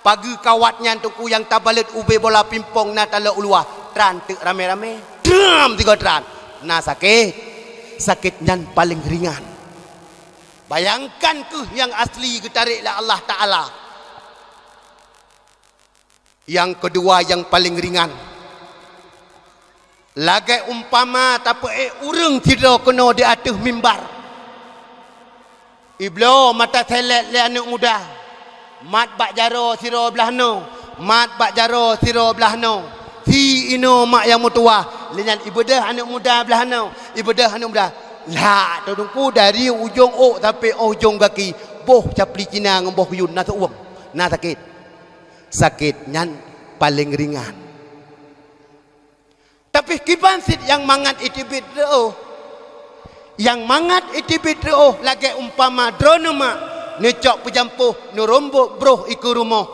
pageue kawat nyan teungku nyang tabalot ubé bola pimpong na taloe u luwa, tran teuk ramé-ramé. Tram tiga tran. Na sakét. Sakét nyan paleng ringan. Bayangkan kheueh nyang asli geutarek lé Allah Taala. Nyang keudua nyang paleng ringan, lagée umpama tapeuék ureuëng sidroe keunoe di ateueh mimbar. Ibloe mata seulet lé aneuëk muda, mat bak jaroe sidroe blaih noe, mat bak jaroe sidroe blaih noe. Si inoe mak nyang meutuwah, lheueh nyan ibeudôh aneuëk muda blaih noe, ibeudôh aneuëk muda. Lah, teungku dari ujong ôk sampoe ujong gaki, boh capli Cina ngon boh kuyun na seuuem, na sakét. Sakét nyan paleng ringan. Tapi kiban cit nyang mangat iteubiet reuôh. Nyang mangat iteubiet reuôh lagée umpama droeneueh mak neucok peujampôh neurombok broh ikeue rumoh.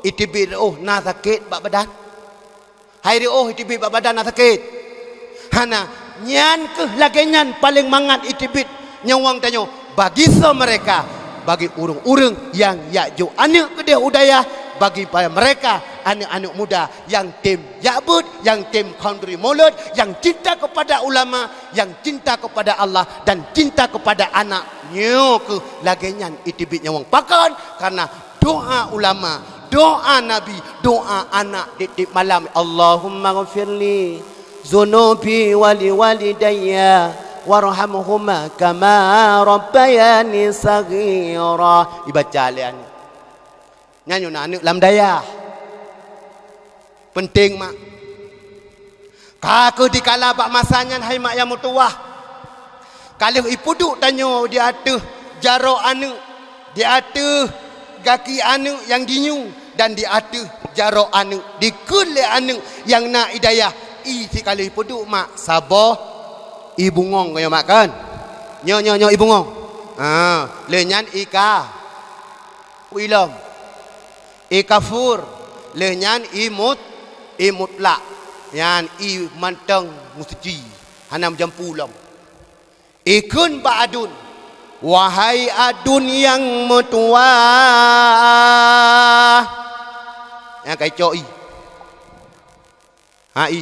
Iteubiet reuôh na sakét bak badan. Hai reuôh iteubiet bak badan na sakét? Hana. Nyan kheueh lagée nyan paleng mangat iteubiet nyawöng tanyoe. Bagi soe mereka? Bagi ureuëng-ureuëng nyang jak jok aneuëk keudeh u dayah, bagi pa-, mereka aneuëk-aneuëk muda nyang tem jak beuet, nyang tem khanduri mulod, nyang cinta kepada ulama, nyang cinta kepada Allah dan cinta kepada anak. Nyoe kheueh lagée nyan iteubiet nyawöng. Pakon? Karena doa ulama, doa Nabi, doa anak tieb-tieb malam, "Allahumma ghfirli dzunubi wa li walidayya warhamhuma kama rabbayani shaghira." Ibaca lé aneuëk. Nyan nyoe na aneuëk lam dayah. Penting mak. Ka kheueh dikala bak masa nyan hai mak nyang meutuwah. Ka lheueh ipeuduek tanyoe di ateueh jaroe aneuëk, di ateueh gaki aneuëk nyang dinyueng, dan di ateueh jaroe aneuëk dikeue lé aneuëk nyang na i dayah. I si ka lheueh ipeuduek mak saboh i bungöng keu nyoe mak kan? Nyoe, nyoe, nyoe i bungöng. Ha, lheueh nyan i ka. Ilom. I kafur, lheueh nyan i mut-, i mutlak, nyan i mantong meusuci, hana meujampu lom. Ikheun bak aduen, "Wahai aduen nyang meutuwah." Nyang ka icok i. Ha, i.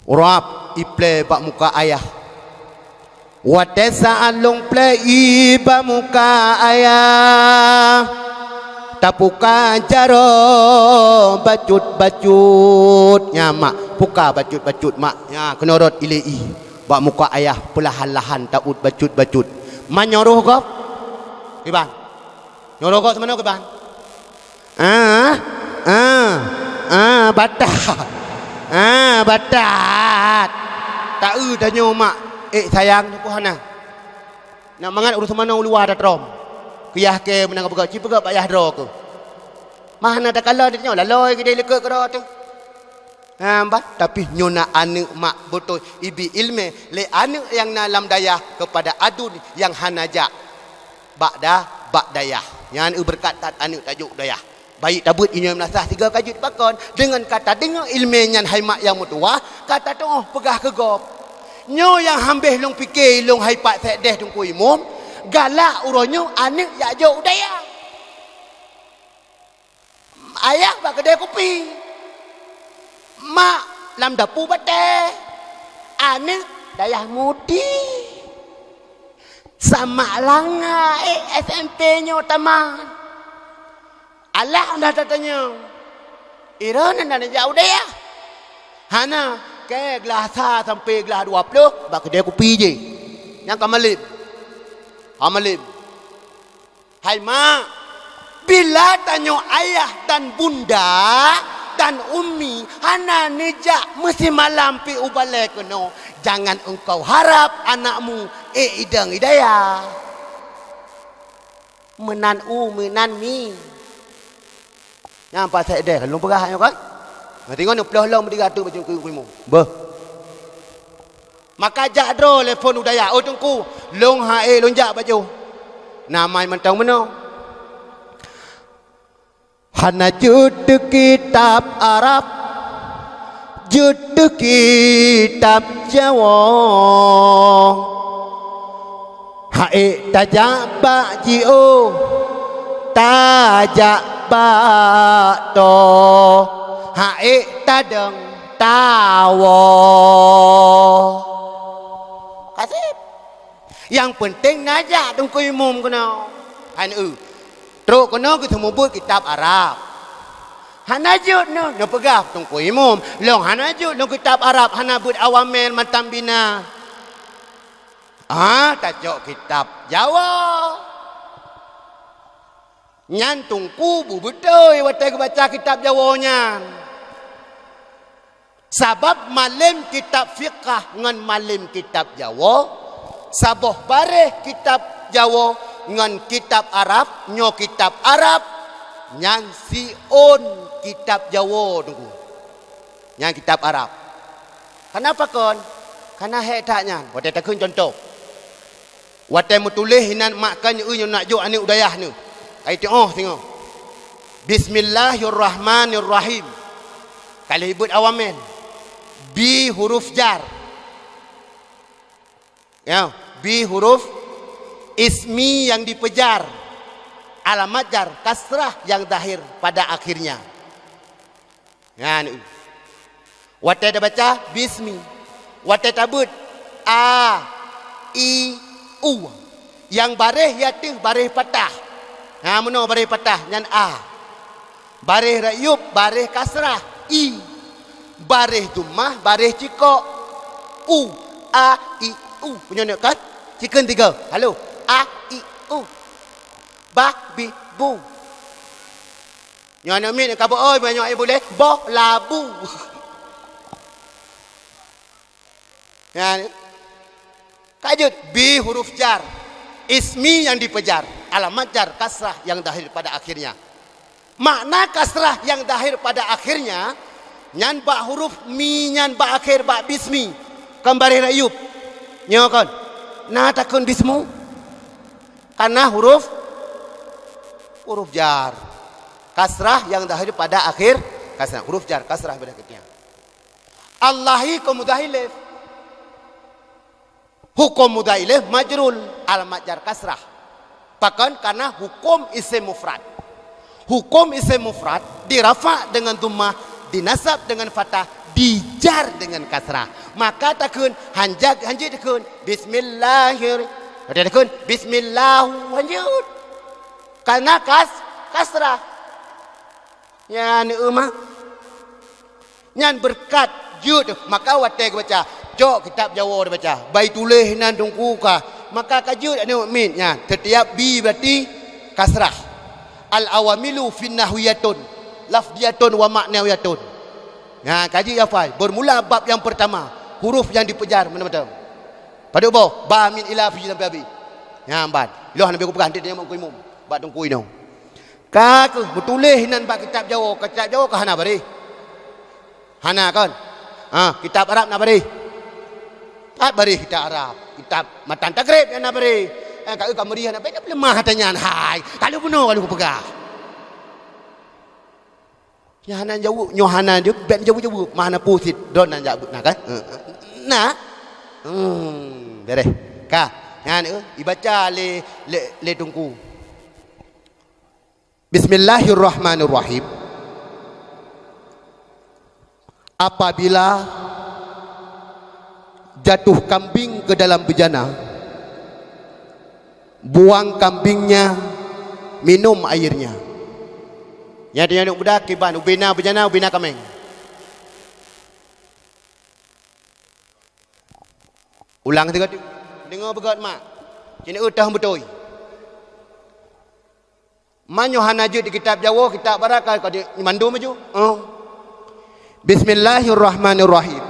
Rab iplé bak muka ayah. Watée saát lôn plé ié bak muka ayah, tapuka jaroe bacut-bacut. Nya mak, puka bacut-bacut mak. Nya keunoe rot ilée ié bak muka ayah, peulahan-lahan taôt bacut-bacut. Manyuroh gob, kiban. Nyuroh gob seumanoe kiban. Ah, ah, ah, batat. Ah, batat. Taeu tanyoe mak, ék sayang teupeu hana. Nak mangat ureuëng seumanoe u luwa tatrom. Keu yah kée meunan geupeugah, ci peugah bak yah droe keuh. Mah hana takalon di tanyoe, lalôi geude likot keudroe teuh. Ha, bah, tapi nyoe na aneuëk mak beutôi ibi iéleumé lé aneuëk nyang na lam dayah keupada aduen nyang hana jak bak da-, bak dayah. Nyan eu beureukat that aneuëk tajok dayah. Baik tabeuet inyoe meulasah sigoe ka jeuet pakon, deungon ka tadeungoe iéleumé nyan hai mak nyang meutuwah, ka tatuoh peugah keu gob. Nyoe nyang hambéh lôn pike lôn hai Pak Sekdes Teungku Imum, galak uroe nyoe aneuëk jak jok u dayah. Ayah bak keudè kupi, mak lam dapu batée, aneuëk dayah mudi. Samak langa ék S M P nyoe tamat. Alah dah tatanyong, "Droeneuh na neujak u dayah?" "Hana, kée glah sa sampoe glah dua ploh bak keudè kupi jih." Nyang ka malem. Ha malem. Hai mak, bila tanyoe ayah dan bunda dan ummi hana neujak meusimalam pih u balée keunoe, jangan engkau harap anakmu ék idong i dayah. Meunan u, meunan mi. Nyang Pak Sekdes lôn peugah nyoe kan? Ngerti ngon nyoe ploh lom tiga ratus bajeueng kuimu. Beuh. Maka jak droe lé phon u dayah, "Oh Teungku, lôn ha'e lôn jak bak jih." Na mai mantong meunoe. Hana jeuet kitab Arab, jeuet kitab Jawoe. Ha'e tajak bak jiôh, tajak bak toh, ha'e tadong tawoe. Kaseb. Nyang peunteng na jak Teungku Imum keunoe. Hai neu, trok keunoe geuseumeubeuet kitab Arab. Hana jeuet neu, neupeugah Teungku Imum, "Lôn hana jeuet lôn kitab Arab, hana beuet awamel mantong bina." Ah, tacok kitab Jawoe. Nyan Teungku beubeutôi watée geubaca kitab Jawoe nyan. Sabab malem kitab fiqah ngon malem kitab Jawoe, saboh baréh kitab Jawoe ngon kitab Arab, nyoe kitab Arab, nyan siôn kitab Jawoe Teungku. Nyan kitab Arab. Kenapa kon? Karena hék that nyan. Watée takheun contoh. Watée meutuléh inan mak kan nyoe, nyoe nak jok aneuëk u dayah nyoe. Kai teuoh singoh. Bismillahirrahmanirrahim. Ka lheueh beuet awamel. Bi huruf jar. Ya, bi huruf ismi yang dipejar. Alamat jar, kasrah yang zahir pada akhirnya. Nyan, watée tabaca bismi, watée tabeuet a, i, u. Nyang baréh ateueh baréh patah. Ha, meunoe baréh patah nyan a. Baréh rayub baréh kasrah i. Baréh dhammah baréh cikok u. A, i, u. Punya nak kan? Cikon tiga. Halo. A, i, u. Ba, bi, bu. Nyoe aneuk miet ka beu-oi, meunyoe ai bulèe, boh labu. Nyan. Ka jeuet, bi huruf jar. Ismi yang dipejar, alamat jar, kasrah yang zahir pada akhirnya. Makna kasrah yang zahir pada akhirnya, nyan bak huruf mi nyan bak akhé bak bismi. Kon baréh rayub. Nyoe kon. Na takheun bismu. Karena huruf, huruf jar. Kasrah yang zahir pada akhir, kasrah. Huruf jar, kasrah pada akhirnya. Allahi kon mudhaf ilaih. Hukum mudhaf ilaih majrur, alamat jar kasrah. Pakon? Karena hukum isim mufrad. Hukum isim mufrad dirafa dengan dhammah, dinasab dengan fathah, Dijar dengan kasrah. Maka takheun, hanjak, hanjeuet takheun, "Bismillahir-," takheun, "Bismillahu," hanjeuet. Karena kas-, kasrah. Nyan eu mah. Nyan beureukat jeuet, maka watée geubaca, cok kitab Jawoe geubaca, bai tuléh nan teungku ka, maka ka jeuet aneuk miet nyan. Setiap bi berarti kasrah. Al-awamilu fin nahwiyatun, lafdiyatun wa ma'nawiyatun. Nyan ka jeuet hafai, bermula bab nyang pertama, huruf nyang dipeujar macam-macam. Padub boh, ba min ila fi sampai habéh. Nyan ban. Ilôn hana beu kupeugah, nanti tanyong bak teungku imum, bak teungku inong. Ka kheueh meutuléh nan bak kitab Jawoe, kitab Jawoe ka hana baréh. Hana kon? Ha, kitab Arab na baréh. Pat baréh kitab Arab, kitab matan takrib nyang na baréh. Eh, ka eu ka meuriah na baréh, peuleumah ata nyan hai. Ka lheueh bunoe ka lheueh kupeugah. Nyoe hana jaweueb, nyoe hana jaweueb, bèk jaweueb-jaweueb. Mana peue cit, droeneuh jak beuet na kan? Eh, na? Hmm, beréh. Ka. Nyan, eh, ibaca lé, lé, lé teungku. Bismillahirrahmanirrahim. Apabila jatuh kambing ke dalam bejana, buang kambingnya, minum airnya. Nyan tanyoe aneuk muda kiban, ubena bejana, ubena kaméng. Ulang sigoe teuk. Deungoe beugöt mak. Ci neueu teuh beutôi. Meunyoe hana jeuet di kitab Jawoe, kitab Arab ka, ka di mandum aju. Oh. Bismillahirrahmanirrahim.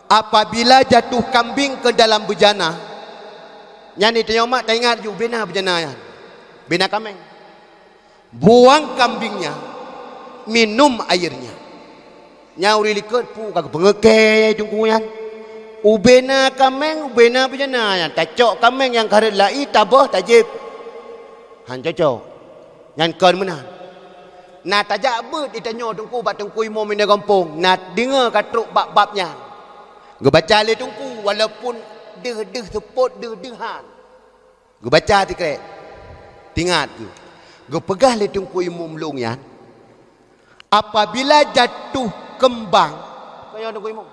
Apabila jatuh kambing ke dalam bejana, nyan tanyoe mak taingat ju bena bejana nyan. Bena kaméng. Buang kambingnya, minum airnya. Nyan ureueng likot peue ka geupeungeuké teungku nyan. Ubena kaméng, ubena bejana nyan. Tacok kaméng nyang ka rhot lai, taböh, tajieb. Han cocok. Nyan kon meunan. Na tajak beuet di tanyoe teungku bak teungku imum inong gampông. Na deungoe ka trok bab-bab nyan. Geubaca lé teungku walaupun deuh-deuh seupôt, deuh-deuh han. Geubaca sikrek. Tingat geuh. Geupeugah lé teungku imum lôn nyan, apabila jatuh kembang, keu nyoe teungku imum.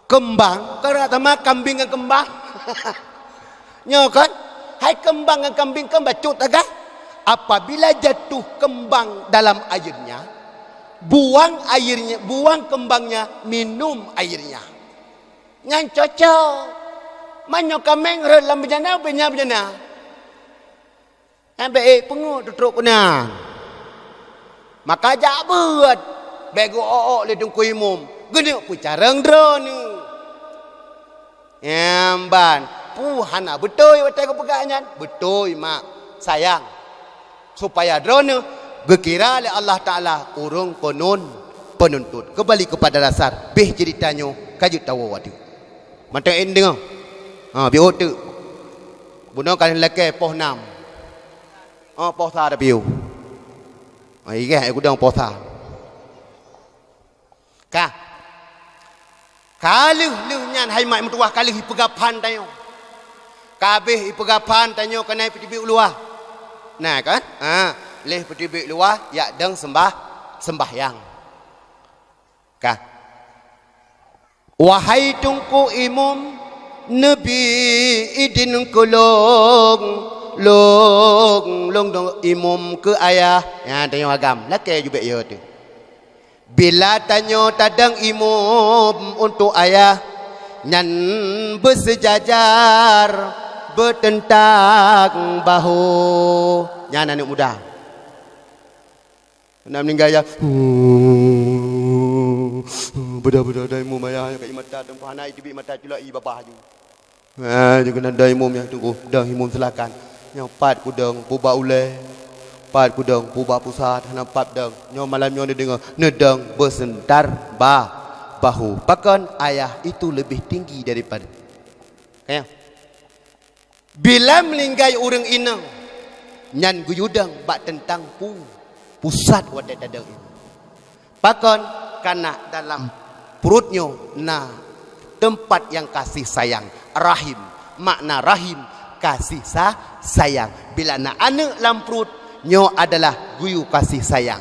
Kembang, keu rasa ma kambing ngon kembang. Nyoe kan? Hai kembang ngon kambing kan bacut agak. Apabila jatuh kembang dalam airnya, buang airnya, buang kembangnya, minum airnya. Nyan cocok. Meunyoe kaméng rhot lam bejana, bejana, bejana. Nyan bèk ék peungeuet tutrok keunan. Maka jak beuet, bèk geuok-ok lé teungku imum. Geuneuk peucarông droeneuh. Nyan ban, peue hana beutôi watèe geupeugah nyan? Beutôi, mak. Sayang. Supaya droeneuh geukira lé Allah Taala ureueng peunun-, penuntut. Kembali kepada dasar, beh ceurita nyoe ka jeuet tawoe watèe. Mantong én deungoe. Ha, piôh teuk. Bunoe ka lakèe poh nam. Ha, poh sa tapiôh. Ha, igeh ai gudong poh sa. Ka. Ka lheueh, lheueh nyan hai mak meutuwah ka lheueh ipeugah phan tanyoe. Ka abéh ipeugah phan tanyoe keunan ipeuteubit u luwa. Na kan? Ha, lheueh peuteubit luwa, jak dong seumbah, seumbahyang. Ka. Wahai teungku imum, neubi idin keu lôn, lôn, lôn dong imum keu ayah. Nyan tanyoe agam, lakèe jubek yo teuh. Bila tanyoe tadong imum untuk ayah, nyan beuseujajar, beuteuntang bahu. Nyan aneuk muda. Na meuninggai ya. Beudoh-beudoh dong imum ayah, ka imata teumpat hana iteubiet mata culok i babah aju. Ha, jeuet keunan dong imum nyang teungku, dong imum silakan. Nyoe pat kudong peue bak ulèe, pat kudong peue bak pusat, hana pat dong. Nyoe malam nyoe neudeungoe, neudong beuseuntar ba-, bahu. Pakon ayah itu lebih tinggi daripada. Ka nyan. Bila meuninggai ureueng inong, nyan geuyue dong bak teuntang pu-, pusat watèe tadong imum. Pakon? Karena dalam pruet nyoe na teumpat nyang kasih sayang, rahim. Makna rahim, kasih sa-, sayang. Bila na aneuk lam pruet, nyoe adalah geuyue kasih sayang.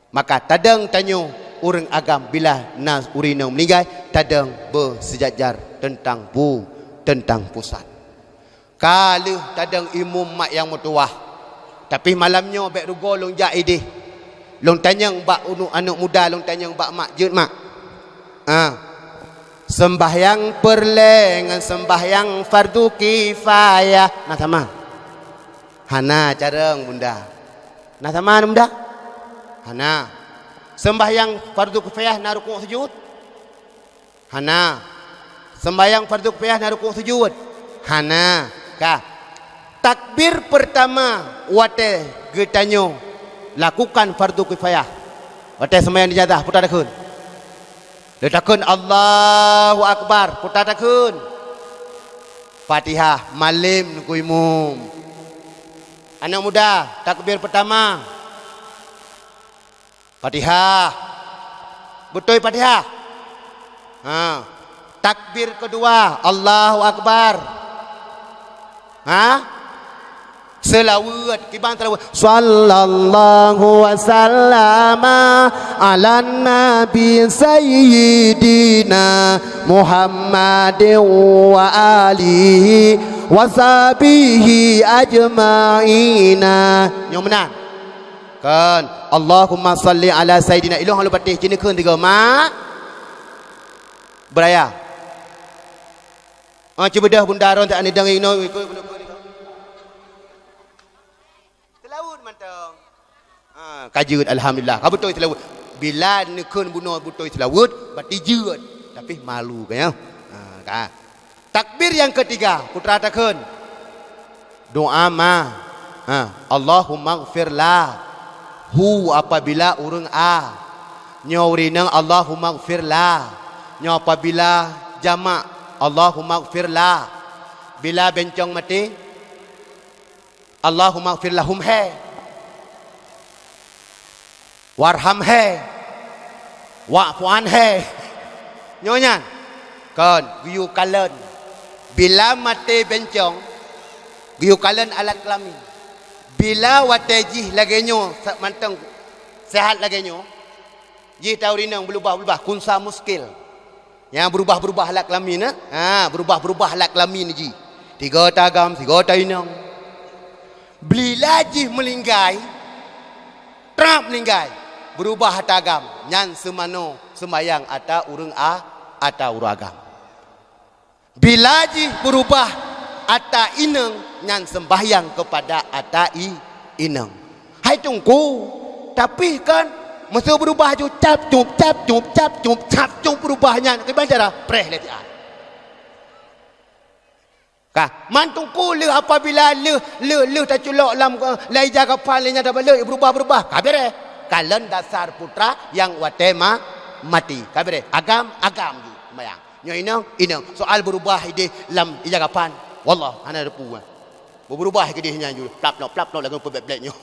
Maka tadong tanyoe Ureuëng agam bila na ureuëng inong meuninggai, tadong beuseujajar teuntang pu-, teuntang pusat. Ka lheueh tadong imum mak nyang meutuwah. Tapi malam nyoe bék rugoe lôn jak idéh. Lôn tanyong bak unu-, aneuëk muda, lôn tanyong bak mak, jeuet mak. Ha. Seumbahyang peureulée ngon seumbahyang fardu kifayah na sama? Hana carong bunda. Na sama na bunda? Hana. Seumbahyang fardu kifayah na rukuk sujud? Hana. Seumbahyang fardu kifayah na rukuk sujud? Hana. Ka. Takbir peurtama watée geutanyoe lakukan fardu kifayah. Watée seumbahyang jenazah, peue takheun? Lheueh takheun Allahu Akbar, peue takheun? Fatihah, malem nunggu imum. Aneuëk muda, takbir peurtama. Fatihah. Beutôi Fatihah? Ha. Takbir keudua, Allahu Akbar. Ha? Seulaweuet, kiban seulaweuet. Sallallahu wasallama ala nabi sayyidina Muhammadin wa alihi wa sahbihi ajma'ina. Nyoe meunan. Kan, Allahumma salli ala sayyidina. Ilong halo patéh, ci neukheun tiga, mak. Beuraya. Ah, ci beudôh bunda ron tak anidang inoe ikut. Seulaweuet mantong. Ah, ka jeuet, alhamdulillah. Ka beutôi seulaweuet. Bila neukheun bunoe beutôi seulaweuet, berarti jeuet. Tapi malu kan ya. Ah, ka. Takbir nyang keutiga, putra takheun. Doa ma. Ha, Allahummaghfir la. Hu apabila ureuëng a. Nyoe ureuëng inong Allahummaghfir la. Nyoe apabila jamak Allahummaghfir la. Bila bencong maté, Allahummaghfir lahum he. Warham he. Wa'fu an he. Nyoe nyan. Kon, geuyue kalon. Bila maté bencong, geuyue kalon alat kelamin. Bila watée jih lagée nyoe, sa-, mantong sehat lagée nyoe, jih ta ureuëng inong beulubah-beulubah, khunsa muskil. Nyang beurubah-beurubah alat kelamin, eh? Ha, beurubah-beurubah alat kelamin jih. Tiga ta agam, tiga ta inong. Bila jih meuninggai, trap meuninggai, beurubah ata agam, nyan seumanoe seumbahyang ata ureuëng a-, ata ureuëng agam. Bila jih beurubah ata inong, nyan seumbahyang keupada ata i-, inong. Hai Teungku, tapi kan meuseu beurubah ju cap cup, cap cup, cap cup, cap cup beurubah nyan. Kiban cara? Preh lé tiat. Ka, man Teungku lheueh apabila lheueh, lheueh, lheueh taculok lam, eh, lam ija kafan lé nyan tabalek beurubah-beurubah. Ka beureh. Kalon dasar putra nyang watée ma-, maté. Ka beureh. Agam, agam ju. Seumbahyang. Nyoe inong, inong. Soal beurubah idéh lam ija kafan. Wallah, hana teupeu. Beurubah keudéh nyan ju. Plap nyoe, plap nyoe lagoe peubék-bék nyoe.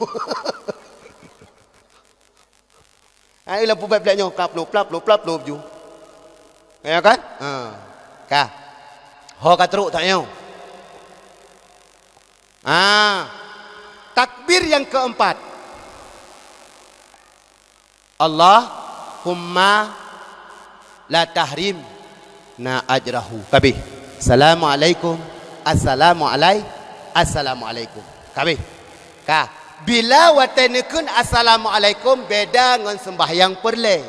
Ha, lam peubék nyoe, plap nyoe, plap nyoe, plap nyoe ju. Ya kan? Ha. Ka. Ho ka trok that nyoe. Ha. Takbir nyang keempat. Allahumma la tahrimna ajrahu. Kabeh. Assalamualaikum. Assalamualai-, assalamualaikum. Kabeh. Ka. Bila watée neukheun assalamualaikum beda ngon seumbahyang peureulée.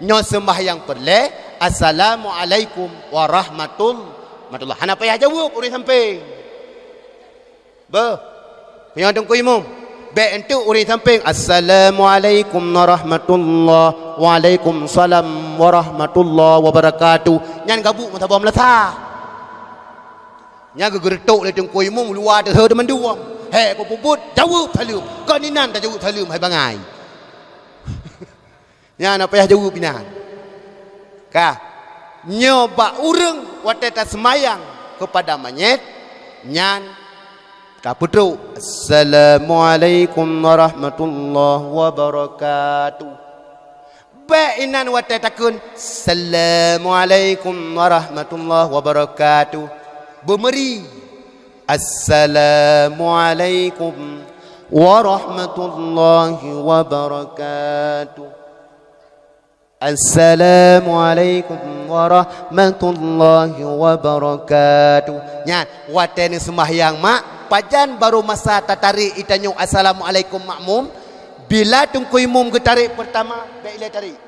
Nyoe seumbahyang peureulée, assalamualaikum warahmatul-, warahmatullah. Hana payah jaweueb ureuëng sampéng. Beuh. Meunyoe Teungku Imum, bék enteuk ureuëng sampéng, "Assalamualaikum warahmatullah." "Waalaikumsalam warahmatullah wabarakatuh." Nyan gabuk meusaboh meulasa. Nyan geugeureutok lé Teungku Imum luwa teuheu teumandum. Hék, ku peubuet, jaweueb saleuem. Kon inan tajaweueb saleuem, hai bangai. Nyan na payah jaweueb inan. Ka. Nyoe bak ureuëng watée taseumayang keupada manyét, nyan tapeutrok, "Assalamualaikum warahmatullahi wabarakatuh." Bék inan watée takheun, "Assalamualaikum warahmatullahi wabarakatuh." Beumeuri. "Assalamualaikum warahmatullahi wabarakatuh." "Assalamualaikum warahmatullahi wabarakatuh." Nyan, watée neuseumbahyang mak, pajan barô masa tatarek itanyoe assalamualaikum makmum? Bila teungku imum geutarek peurtama, bék ilée tarek.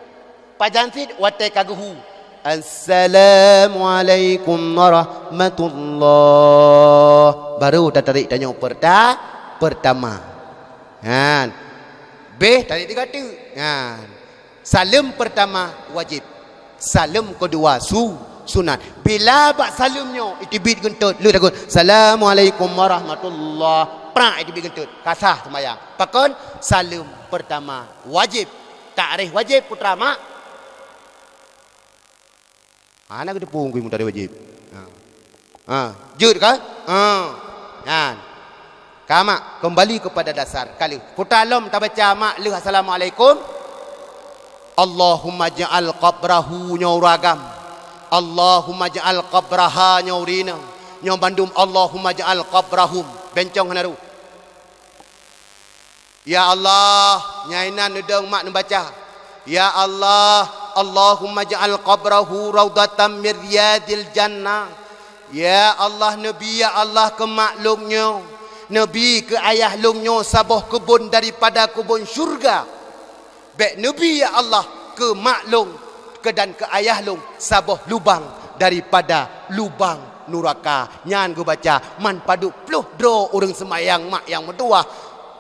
Pajan cit watée ka geuhu, "Assalamualaikum warahmatullah." Barô tatarek tanyoe peurta-, peurtama. Nyan. Béh tarek tiga teuk. Nyan. Saleuem peurtama wajéb. Saleuem keudua su-, sunat. Bila bak saleuem nyoe iteubiet geuntot, lheueh takheun, "Assalamualaikum warahmatullah." Prak iteubiet geuntot. Ka sah seumbahyang. Pakon? Saleuem peurtama wajéb. Takrif wajéb putra mak. Hana geuteupeue kui mutari wajéb. Ha. Ha, jeuet ka? Ha. Nyan. Ka mak, kembali kepada dasar. Ka lheueh. Putra lom tabaca mak lheueh assalamualaikum. Allahumma ja'al qabrahu nyoe ureueng agam. Allahumma ja'al qabraha nyoe ureueng inong. Nyoe bandum Allahumma ja'al qabrahum. Bencong hana rôh. Ya Allah, nyang inan neudong mak neubaca. Ya Allah, Allahumma ja'al qabrahu raudhatan min riyadil jannah. Ya Allah, neubi ya Allah keu mak lôn nyoe, neubi keu ayah lôn nyoe saboh keubon daripada keubon syurga. Bék neubi ya Allah keu mak lôn keu dan keu ayah lôn saboh lubang daripada lubang nuraka. Nyan geubaca man padub ploh droe ureuëng seumayang mak nyang meutuwah.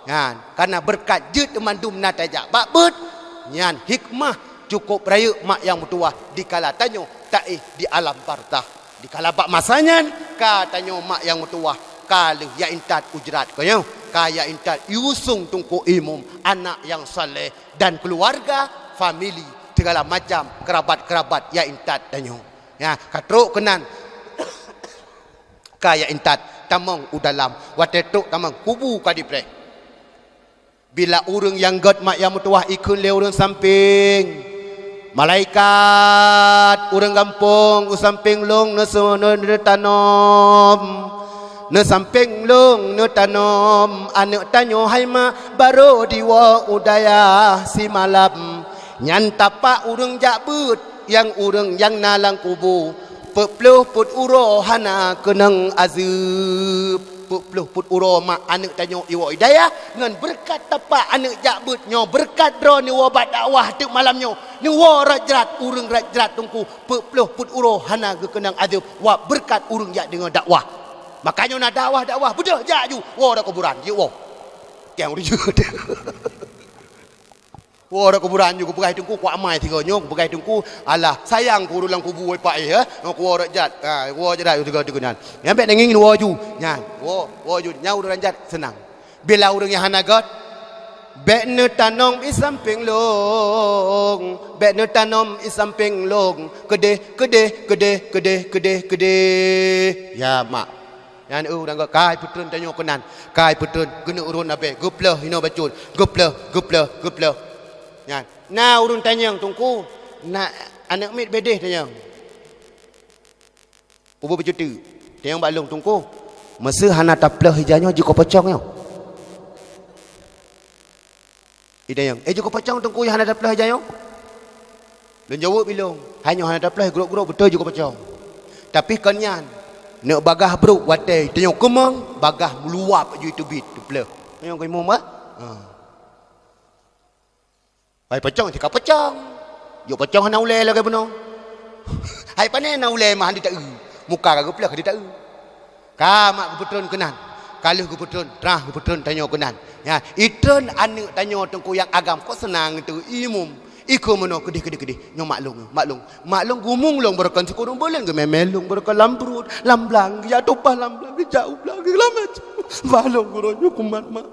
Nyan, kareuna beureukat jeuet mandum na tajak bak beuet. Nyan hikmah cukôp rayeuk mak nyang meutuwah dikala tanyoe taéh di alam bartah. Dikala bak masa nyan ka tanyoe mak nyang meutuwah ka lheueh ya intat ujrat keu nyoe, ka ya intat iusung teungku imum, anak nyang saleh dan keuluwarga, famili, sigala macam keurabat-keurabat ya intat tanyoe. Nyan, ka trok keunan. Ka ya intat tamong u dalam, watée trok tamong kubu ka dipreh. Bila ureuëng nyang gét mak nyang meutuwah ikheun lé ureuëng sampéng, malaikat, ureuëng gampông u sampéng lôn neuseu-, neu-, neutanom. Neusampéng lôn neutanom aneuëk tanyoe hai mak barô diwoe u dayah simalam. Nyan tapak ureuëng jak beuet nyang ureuëng nyang na lam kubu. Peuet ploh peuet uroe hana keunong azeueb. Peuet ploh peuet uroe mak aneuëk tanyoe iwoe i dayah ngon beureukat tapak aneuëk jak beuet nyoe, beureukat droe neuwoe bak dakwah teuk malam nyoe, neuwoe rot jrat ureuëng rot jrat teungku. Peuet ploh peuet uroe hana geukeunong azeueb wab beureukat ureuëng jak deungoe dakwah. Makajih na dakwah-dakwah beudôh jak ju woe rot kuburan jeuet woe. Keng ureuëng jeuet. Woe rot kuburan ju geupeugah teungku kuak amai tiga nyoe geupeugah teungku alah sayang keu ureuëng lam kubu wai pak eh, eh. Ngon kuwoe rot jrat, ha, kuwoe jrat tiga tiga nyan. Nyang bék nanging woe ju nyan. Woe, woe ju nyan ureuëng jrat seunang. Bila ureuëng nyang hana gét, bék neutanom i sampéng lôn, bék neutanom i sampéng lôn, keudeh, keudeh, keudeh, keudeh, keudeh, keudeh. Ya mak. Nyan eu ureuëng ka ipeutreun tanyoe keunan, ka ipeutreun geuneuk ureuëng abée, geupleuh inoe bacut, geupleuh, geupleuh, geupleuh. Nyan na ureuëng tanyong teungku, na aneuëk miet bédeh tanyong. Ubeut beucuti, tanyong bak lôn teungku, meuseu hana tapleuh ija nyoe jikoh pocong nyoe. Itanyong, "Eh, jikoh pocong teungku nyang hana tapleuh ija nyoe?" Lôn jaweueb ilôn, "Hai nyoe hana tapleuh, grok-grok beutôi jikoh pocong. Tapi kon nyan, neuk bagah brok watée tanyoe keumong, bagah meuluwab ju iteubiet teupleuh." Tanyong keu imum bah? Ha. Hai pocong, tika pocong. Jok pocong hana ulée lagée bunoe. Hai pane na ulée mah hana taeu. Muka ka geupleuh ka taeu. Ka mak geupeutreun keunan, ka lheueh geupeutreun, trah geupeutreun tanyoe keunan. Ya, itreun aneuëk tanyoe teungku nyang agam kok seunang teu imum. Ikeu meunoe keudeh, keudeh, keudeh. Nyoe mak lôn, mak lôn. Mak lôn gumung lôn beureukan sikureueng buleuen geumé-mé lôn beureukan lam pruet, lam blang, geujak tumpah lam blang, geujak u blang, geulamat. Mak lôn geuroe nyoe kumat mak.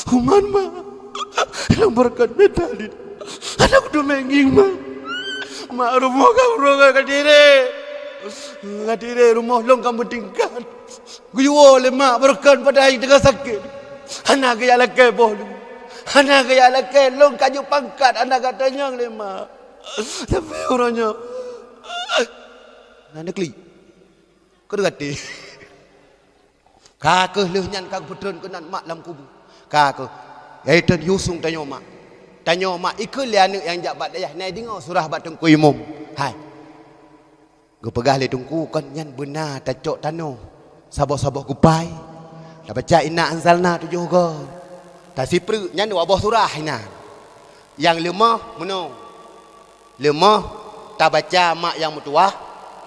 Kuman, mak. Lôn beureukat mita lé. Aneuk dumeng ngieng, mak. Mak, rumoh ka uroe ka tiré. Ka tiré rumoh lôn ka meutingkat. Geuyue lé mak beureukat padahai teuka sakét. Hana geujak lakée boh lôn. Hana geujak lakée lôn ka jeuet pangkat hana ka tanyong lé mak. Tapi uroe nyoe. Hana neuklik. Keu gata. Ka kheueh lheueh nyan ka geupeutreun keunan mak lam kubu. Ka kheueh. Yaitu yusung tanyoe mak. Tanyoe mak ikheun lé aneuk nyang jak bak dayah, "Nai deungoe surah bak Teungku Imum." Hai. Geupeugah lé Teungku, "Kon nyan beuna tacok tanoh saboh-saboh kupai, tabaca inna anzalna tujoh goe, tasipreuk nyan dua boh surah inan." Nyang leumoh meunoe. Leumoh tabaca mak nyang meutuwah,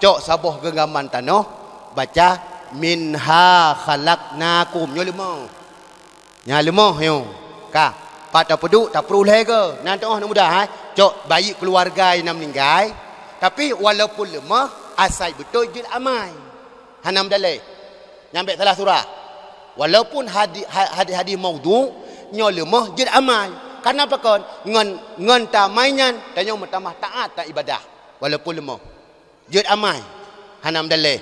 cok saboh geunggaman tanoh, baca, "Minha khalaqnakum." Nyoe leumoh. Nyang leumoh nyoe. Ka. Pat tapeuduek, taprôh lhèe goe. Nan teungoh aneuk muda, hai. Cok bayi keuluwarga nyang na meuninggai. Tapi walaupun leumoh, asai beutôi jeuet amai. Hana meudaleh. Nyan bèk salah surah. Walaupun hadi-, ha-, hadis-hadis maudhu, nyoe leumoh jeuet amai. Kareuna pakon? Ngon, ngon tamai nyan, tanyoe meutamah taat dan ibadah. Walaupun leumoh. Jeuet amai. Hana meudaleh.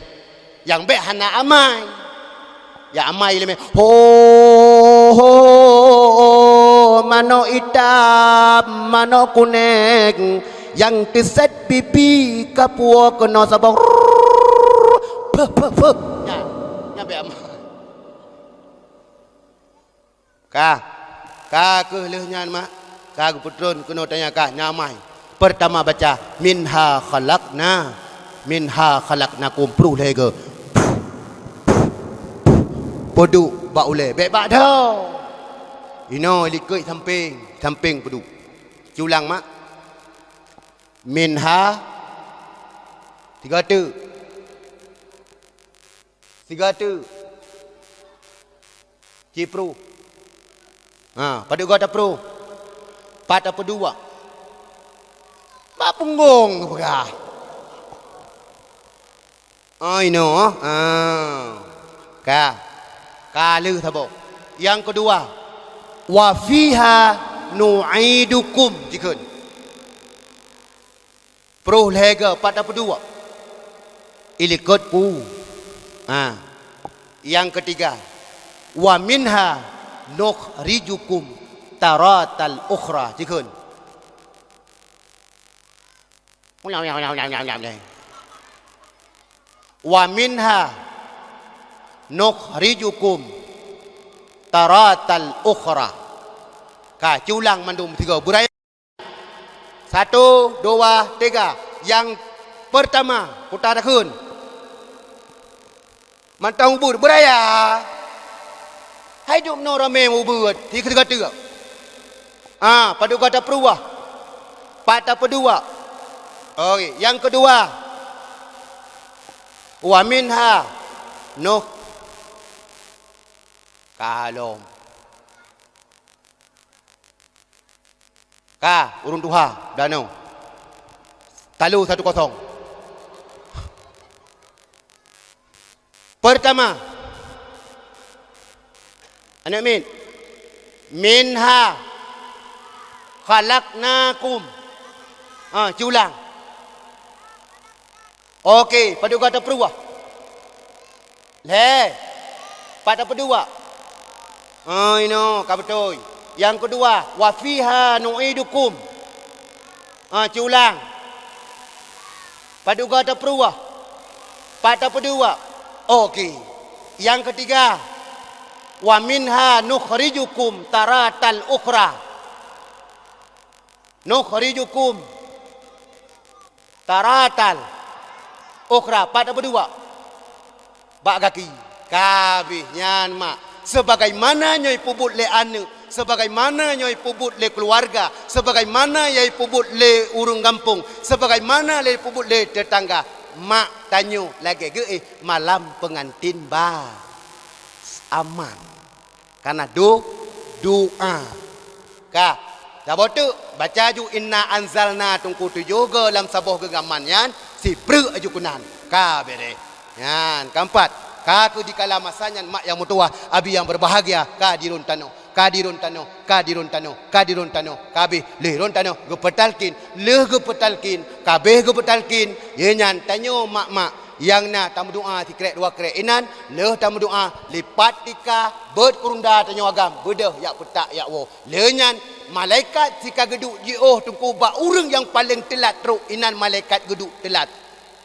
Nyang bèk hana amai. Nyang amai lé mè, ho, ho, ho, manok itam, manok kunéng, nyang teuset pipi, kapuwoe keunoe saboh. Peuh, peuh, peuh. Nyan, nyan bèk amai. Ka, ka kheueh lheueh nyan, mak. Ka geupeutron keunoe tanya ka, nyang amai. Peurtama baca, "Minha khalaqna, minha khalaqnakum," prôh lhèe goe. Peuduek bak ulèe, bèk bak dhoe. Inoe likot sampéng, sampéng peuduek. Ci ulang, mak. Minha, sigoe teuk. Sigoe teuk. Ci prôh. Ha, padub goe taprôh? Pat tapeuduek? Bak punggong geupeugah. Oh, inoe. Ha. Ka. Ka lheueh saboh. Nyang keudua, "Wa fiha nu'idukum," jikheun. Prôh lhèe goe, pat tapeuduek? Ilikot peue? Ha. Nyang keutiga, "Wa minha nukhrijukum taratal ukhra." Jikheun. "Wa minha nukhrijukum taratal ukhra." Ka, ci ulang mandum sigoe. Beuraya. Satu, dua, tiga. Nyang peurtama, kuta takheun. Mantong ubeuet, beuraya. Hai dum noe ramé ubeuet, sigoe teuk. Ah, padub goe taprôh? Pat tapeuduek? Oke, nyang keudua. Wa minha nuh. Ka lom. Ka, ureueng tuha, danoe. Talo satu kosong. Peurtama, aneuk miet, "Minha khalaqnakum." Ha, ci ulang. Oke, padub goe taprôh? Lhèe. Pat tapeuduek? Oh, inoe, ka beutôi. Nyang keudua, "Wa fiha nu'idukum." Ah, ci ulang. Padub goe taprôh? Pat tapeuduek? Oke. Nyang keutiga, "Wa minha nukhrijukum taratal ukhra." Nukhrijukum taratal ukhra, pat tapeuduek? Bak gaki. Ka abéh nyan, mak. Sebagaimana nyoe peubuet lé aneuk, sebagaimana nyoe peubuet lé keuluwarga, sebagaimana nyoe peubuet lé ureueng gampông, sebagaimana lé peubuet lé teutangga, mak tanyoe lagèe geuéh malam peungantin ba aman. Kana do-, doa. Ka. Saboh teuk, baca ju inna anzalna teungku tujoh goe lam saboh geunggaman nyan, sipreuk aju keunan. Ka beureh. Nyan, keempat. Ka keu dikala masa nyan mak nyang meutuwah, abi nyang beubahgia, ka diron tanoh, ka diron tanoh, ka diron tanoh, ka diron tanoh, ka abéh lheueh ron tanoh geupeutalkin, lheueh geupeutalkin, ka abéh geupeutalkin, ye nyan tanyoe mak-mak, nyang na tameudoa sikrek dua krek inan, lheueh tameudoa lipat tika, beuet keurunda tanyoe agam, beudôh jak peutak jak woe. Lheueh nyan, malaikat sika geuduek jiôh teungku bak ureueng nyang paleng teulat trok inan malaikat geuduek teulat.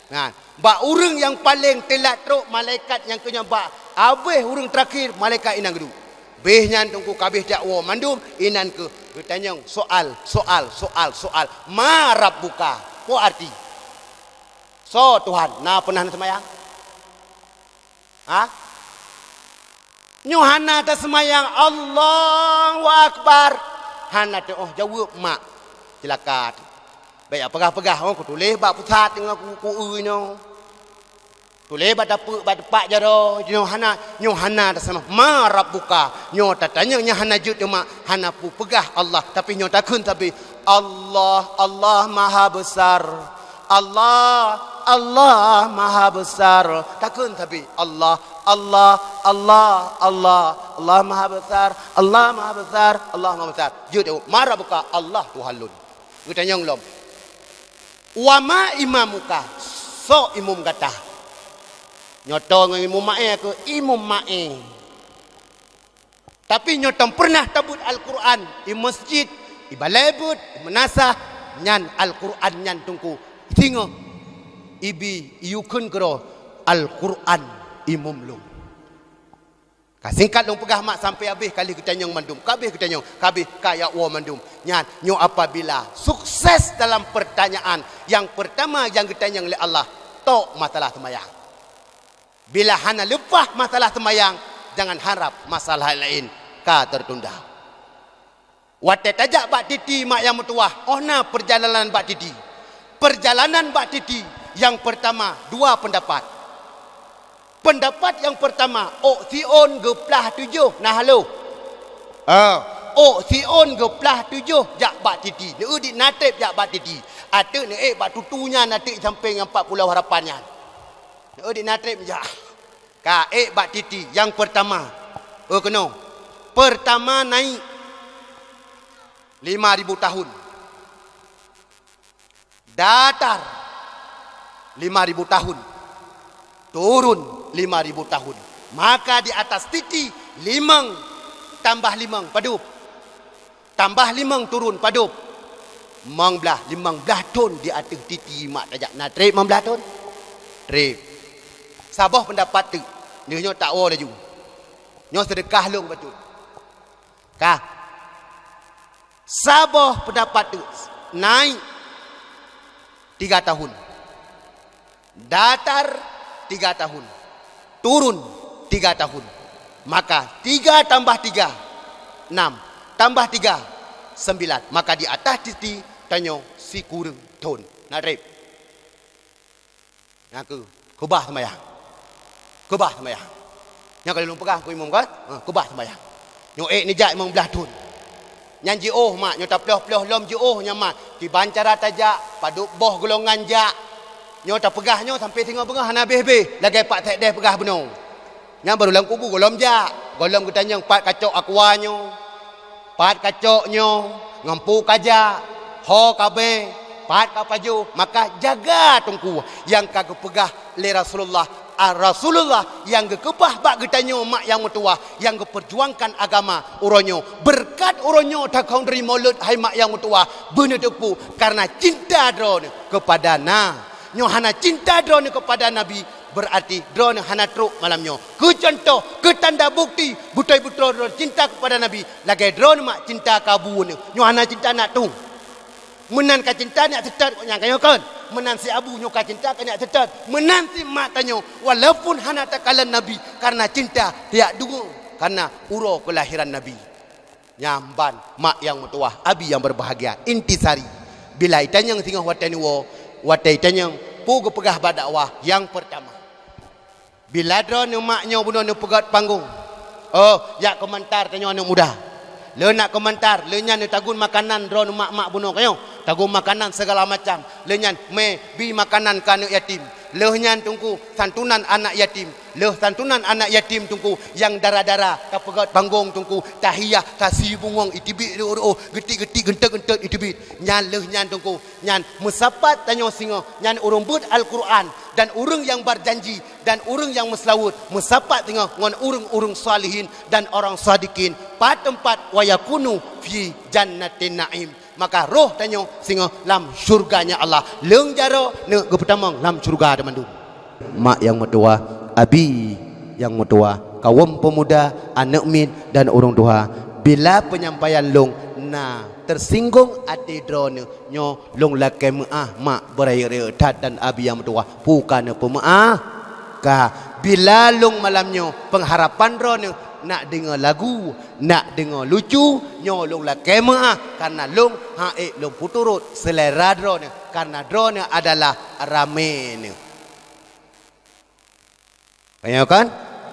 Nah, bak ureueng nyang paleng teulat trok malaikat nyang keunyoe bak abéh ureueng teurakhir malaikat inan geuduek. Pih nyan Teungku ka abéh jak woe mandum, inan keuh geutanyong soal, soal, soal, soal. "Ma rabbuka?" Peue arti? Soe Tuhan? Na peunah na seumayang? Ha? Nyoe hana taseumayang, "Allahu Akbar." Hana teuôh jaweueb mak. Cilaka teuh. Bèk jak peugah-peugah, oh, kutuléh bak pusat ngon ku, ku ui nyoe. Tuléh bak tapeuk, bak teumpat jaroe, nyoe hana, nyoe hana taseumayang. "Ma rabbuka?" Nyoe tatanyong nyang hana jeuet teuma, hana peue peugah Allah, tapi nyoe takheun sabe, "Allah, Allah Maha Besar. Allah, Allah Maha Besar." Takheun sabe, "Allah, Allah, Allah, Allah, Allah Maha Besar, Allah Maha Besar, Allah Maha Besar." Jeuet teuma, "Ma rabbuka?" "Allah Tuhan lôn." Geutanyong lom, "Wa ma imamuka?" Soe imum gata? Nyoe tô ngon imum maé keuh, imum maé. Tapi nyoe tô peunah tabeuet Al-Qur'an, i masjid, i balèe beuet, i meunasah, nyan Al-Qur'an nyan Teungku. Singoh ibi iyue kheun keudroe, "Al-Qur'an imum lôn." Ka singkat lôn peugah mak sampoe abéh kali geutanyong mandum, ka abéh geutanyong, ka abéh ka jak woe mandum. Nyan, nyoe apabila sukses dalam pertanyaan nyang peurtama nyang geutanyong lé Allah, tok masalah seumayang. Bila hana leupah masalah seumayang, jangan harap masalah laén ka tertunda. Watèe tajak bak titi mak nyang meutuwah, oh na peurjalanan bak titi. Peurjalanan bak titi nyang peurtama, dua peundapat. Peundapat nyang peurtama, ôk siôn geuplah tujoh na haloh. Ah, ôk siôn geuplah tujoh jak bak titi. Neueu dit na trép jak bak titi. Ateueh neuék bak tutu nyan ateueh sampéng nyang pat pulo harapan nyan. Neueu dit na trép jak. Ka ék bak titi nyang peurtama. Oh, keunoe. Peurtama naik lima ribu tahun. Datar lima ribu tahun. Turun lima ribu tahun. Maka di atas titi limong tambah limong padub. Tambah limong turun padub. Limong blaih, limong blaih thon di ateueh titi mak tajak na trép limong blaih thon. Trép. Saboh peundapat teuk. Nyoe, nyoe tak woe laju. Nyoe seudeukah lôn bacut. Ka. Saboh peundapat teuk naik tiga tahun. Datar tiga tahun, turun tiga tahun. Maka tiga tambah tiga, enam, tambah tiga, sembilan. Maka di atas titi tanyoe sikureueng thon. Na trép. Nyan keuh, keubah seumayang. Keubah seumayang. Nyan ka lôn peugah keu imum kan? Ha, keubah seumayang. Nyoe ék neujak limong blaih thon. Nyan jiôh mak, nyoe taploh-ploh lom jiôh nyan mak. Kiban cara tajak, padub boh golongan jak. Nyoe tapeugah nyoe sampoe singoh beungoh hana abéh-abéh, lagèe Pak Sekdes peugah bunoe. Nyan barô lam kubu gohlom jak, gohlom geutanyong pat kacok aqua nyoe, pat kacok nyoe, ngon peue kajak, ho kabée, pat kapajoh, maka jaga teungku nyang ka geupeugah lé Rasulullah. Ah, Rasulullah nyang geukeubah bak geutanyoe mak nyang meutuwah, nyang geupeujuangkan agama uroe nyoe. Beureukat uroe nyoe takhong dari Maulud hai mak nyang meutuwah, beuneuteupeu kareuna cinta droeneuh keupada na. Nyoe hana cinta droeneuh keupada Nabi, beurarti droeneuh hana trok malam nyoe. Keu cuntoh, keu tanda bukti, beutôi-beutôi droeneuh cinta keupada Nabi, lagée droeneuh mak cinta keu abu neuh. Nyoe hana cinta aneuk tueng. Meunan ka cinta aneuk seutôt nyang ka nyoe kon. Meunan si abu nyoe ka cinta keu aneuk seutôt. Meunan si mak tanyoe, walaupun hana takalon Nabi, kareuna cinta tiak deungoe kareuna uroe keulahiran Nabi. Nyan ban mak nyang meutuwah, abi nyang beubahgia, intisari. Bila itanyong singoh watée neuwoe, watée itanyong peue geupeugah bak dakwah nyang peurtama. Bila droeneuh mak nyoe bunoe neupeugét panggong, oh, jak keumantar tanyoe aneuk muda. Lheueh nak keumantar, lheueh nyan neutagun makanan droeneuh mak-mak bunoe ka nyoe. Tagun makanan sigala macam. Lheueh nyan mé bi makanan keu aneuk yatim. Lheueh nyan teungku santunan anak yatim. Lheueh santunan anak yatim teungku nyang dara-dara tapeugét panggong teungku, tahiyah, tasi bungong iteubiet reuôh-reuôh, geutik-geutik geunteut-geunteut iteubiet. Nyan lheueh nyan teungku, nyan meusapat tanyoe singoh, nyan ureuëng beuet Al-Qur'an dan ureuëng nyang barjanji dan ureuëng nyang meuseulaweuet meusapat singoh ngon ureuëng-ureuëng salihin dan orang sadikin, pat teumpat wa yakunu fi jannatin na'im. Maka roh tanyoe singoh lam syurganya Allah. Leueng jaroe neuk geupeutamong lam syurga teumandum. Mak nyang meutuwah, abi nyang meutuwah, Kawöm peumuda, aneuk miet dan ureuëng tuha, bila peunyampaian lôn na teusinggong até droeneueh, nyoe lôn lakée meuáh mak beurayeuk-rayeuk that dan abi nyang meutuwah, peue ka neupeumeuáh. Ka, bila lôn malam nyoe peungharapan droeneueh nak deungoe lagu, nak deungoe lucu, nyoe lôn lakée meuáh, kareuna lôn han ék lôn peuturot seulera droeneueh, kareuna droeneueh adalah ramé neueh. Ka nyoe kan?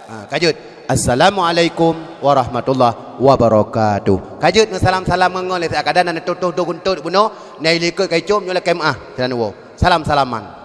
Ha, ka jeuet. Assalamualaikum warahmatullahi wabarakatuh. Ka jeuet neusalam-salam ngon lé siat, kadang na neutoh-toh dua guntot bunoe, na ilikot ka icom nyoe lakée meuáh. Salam, salam-salaman.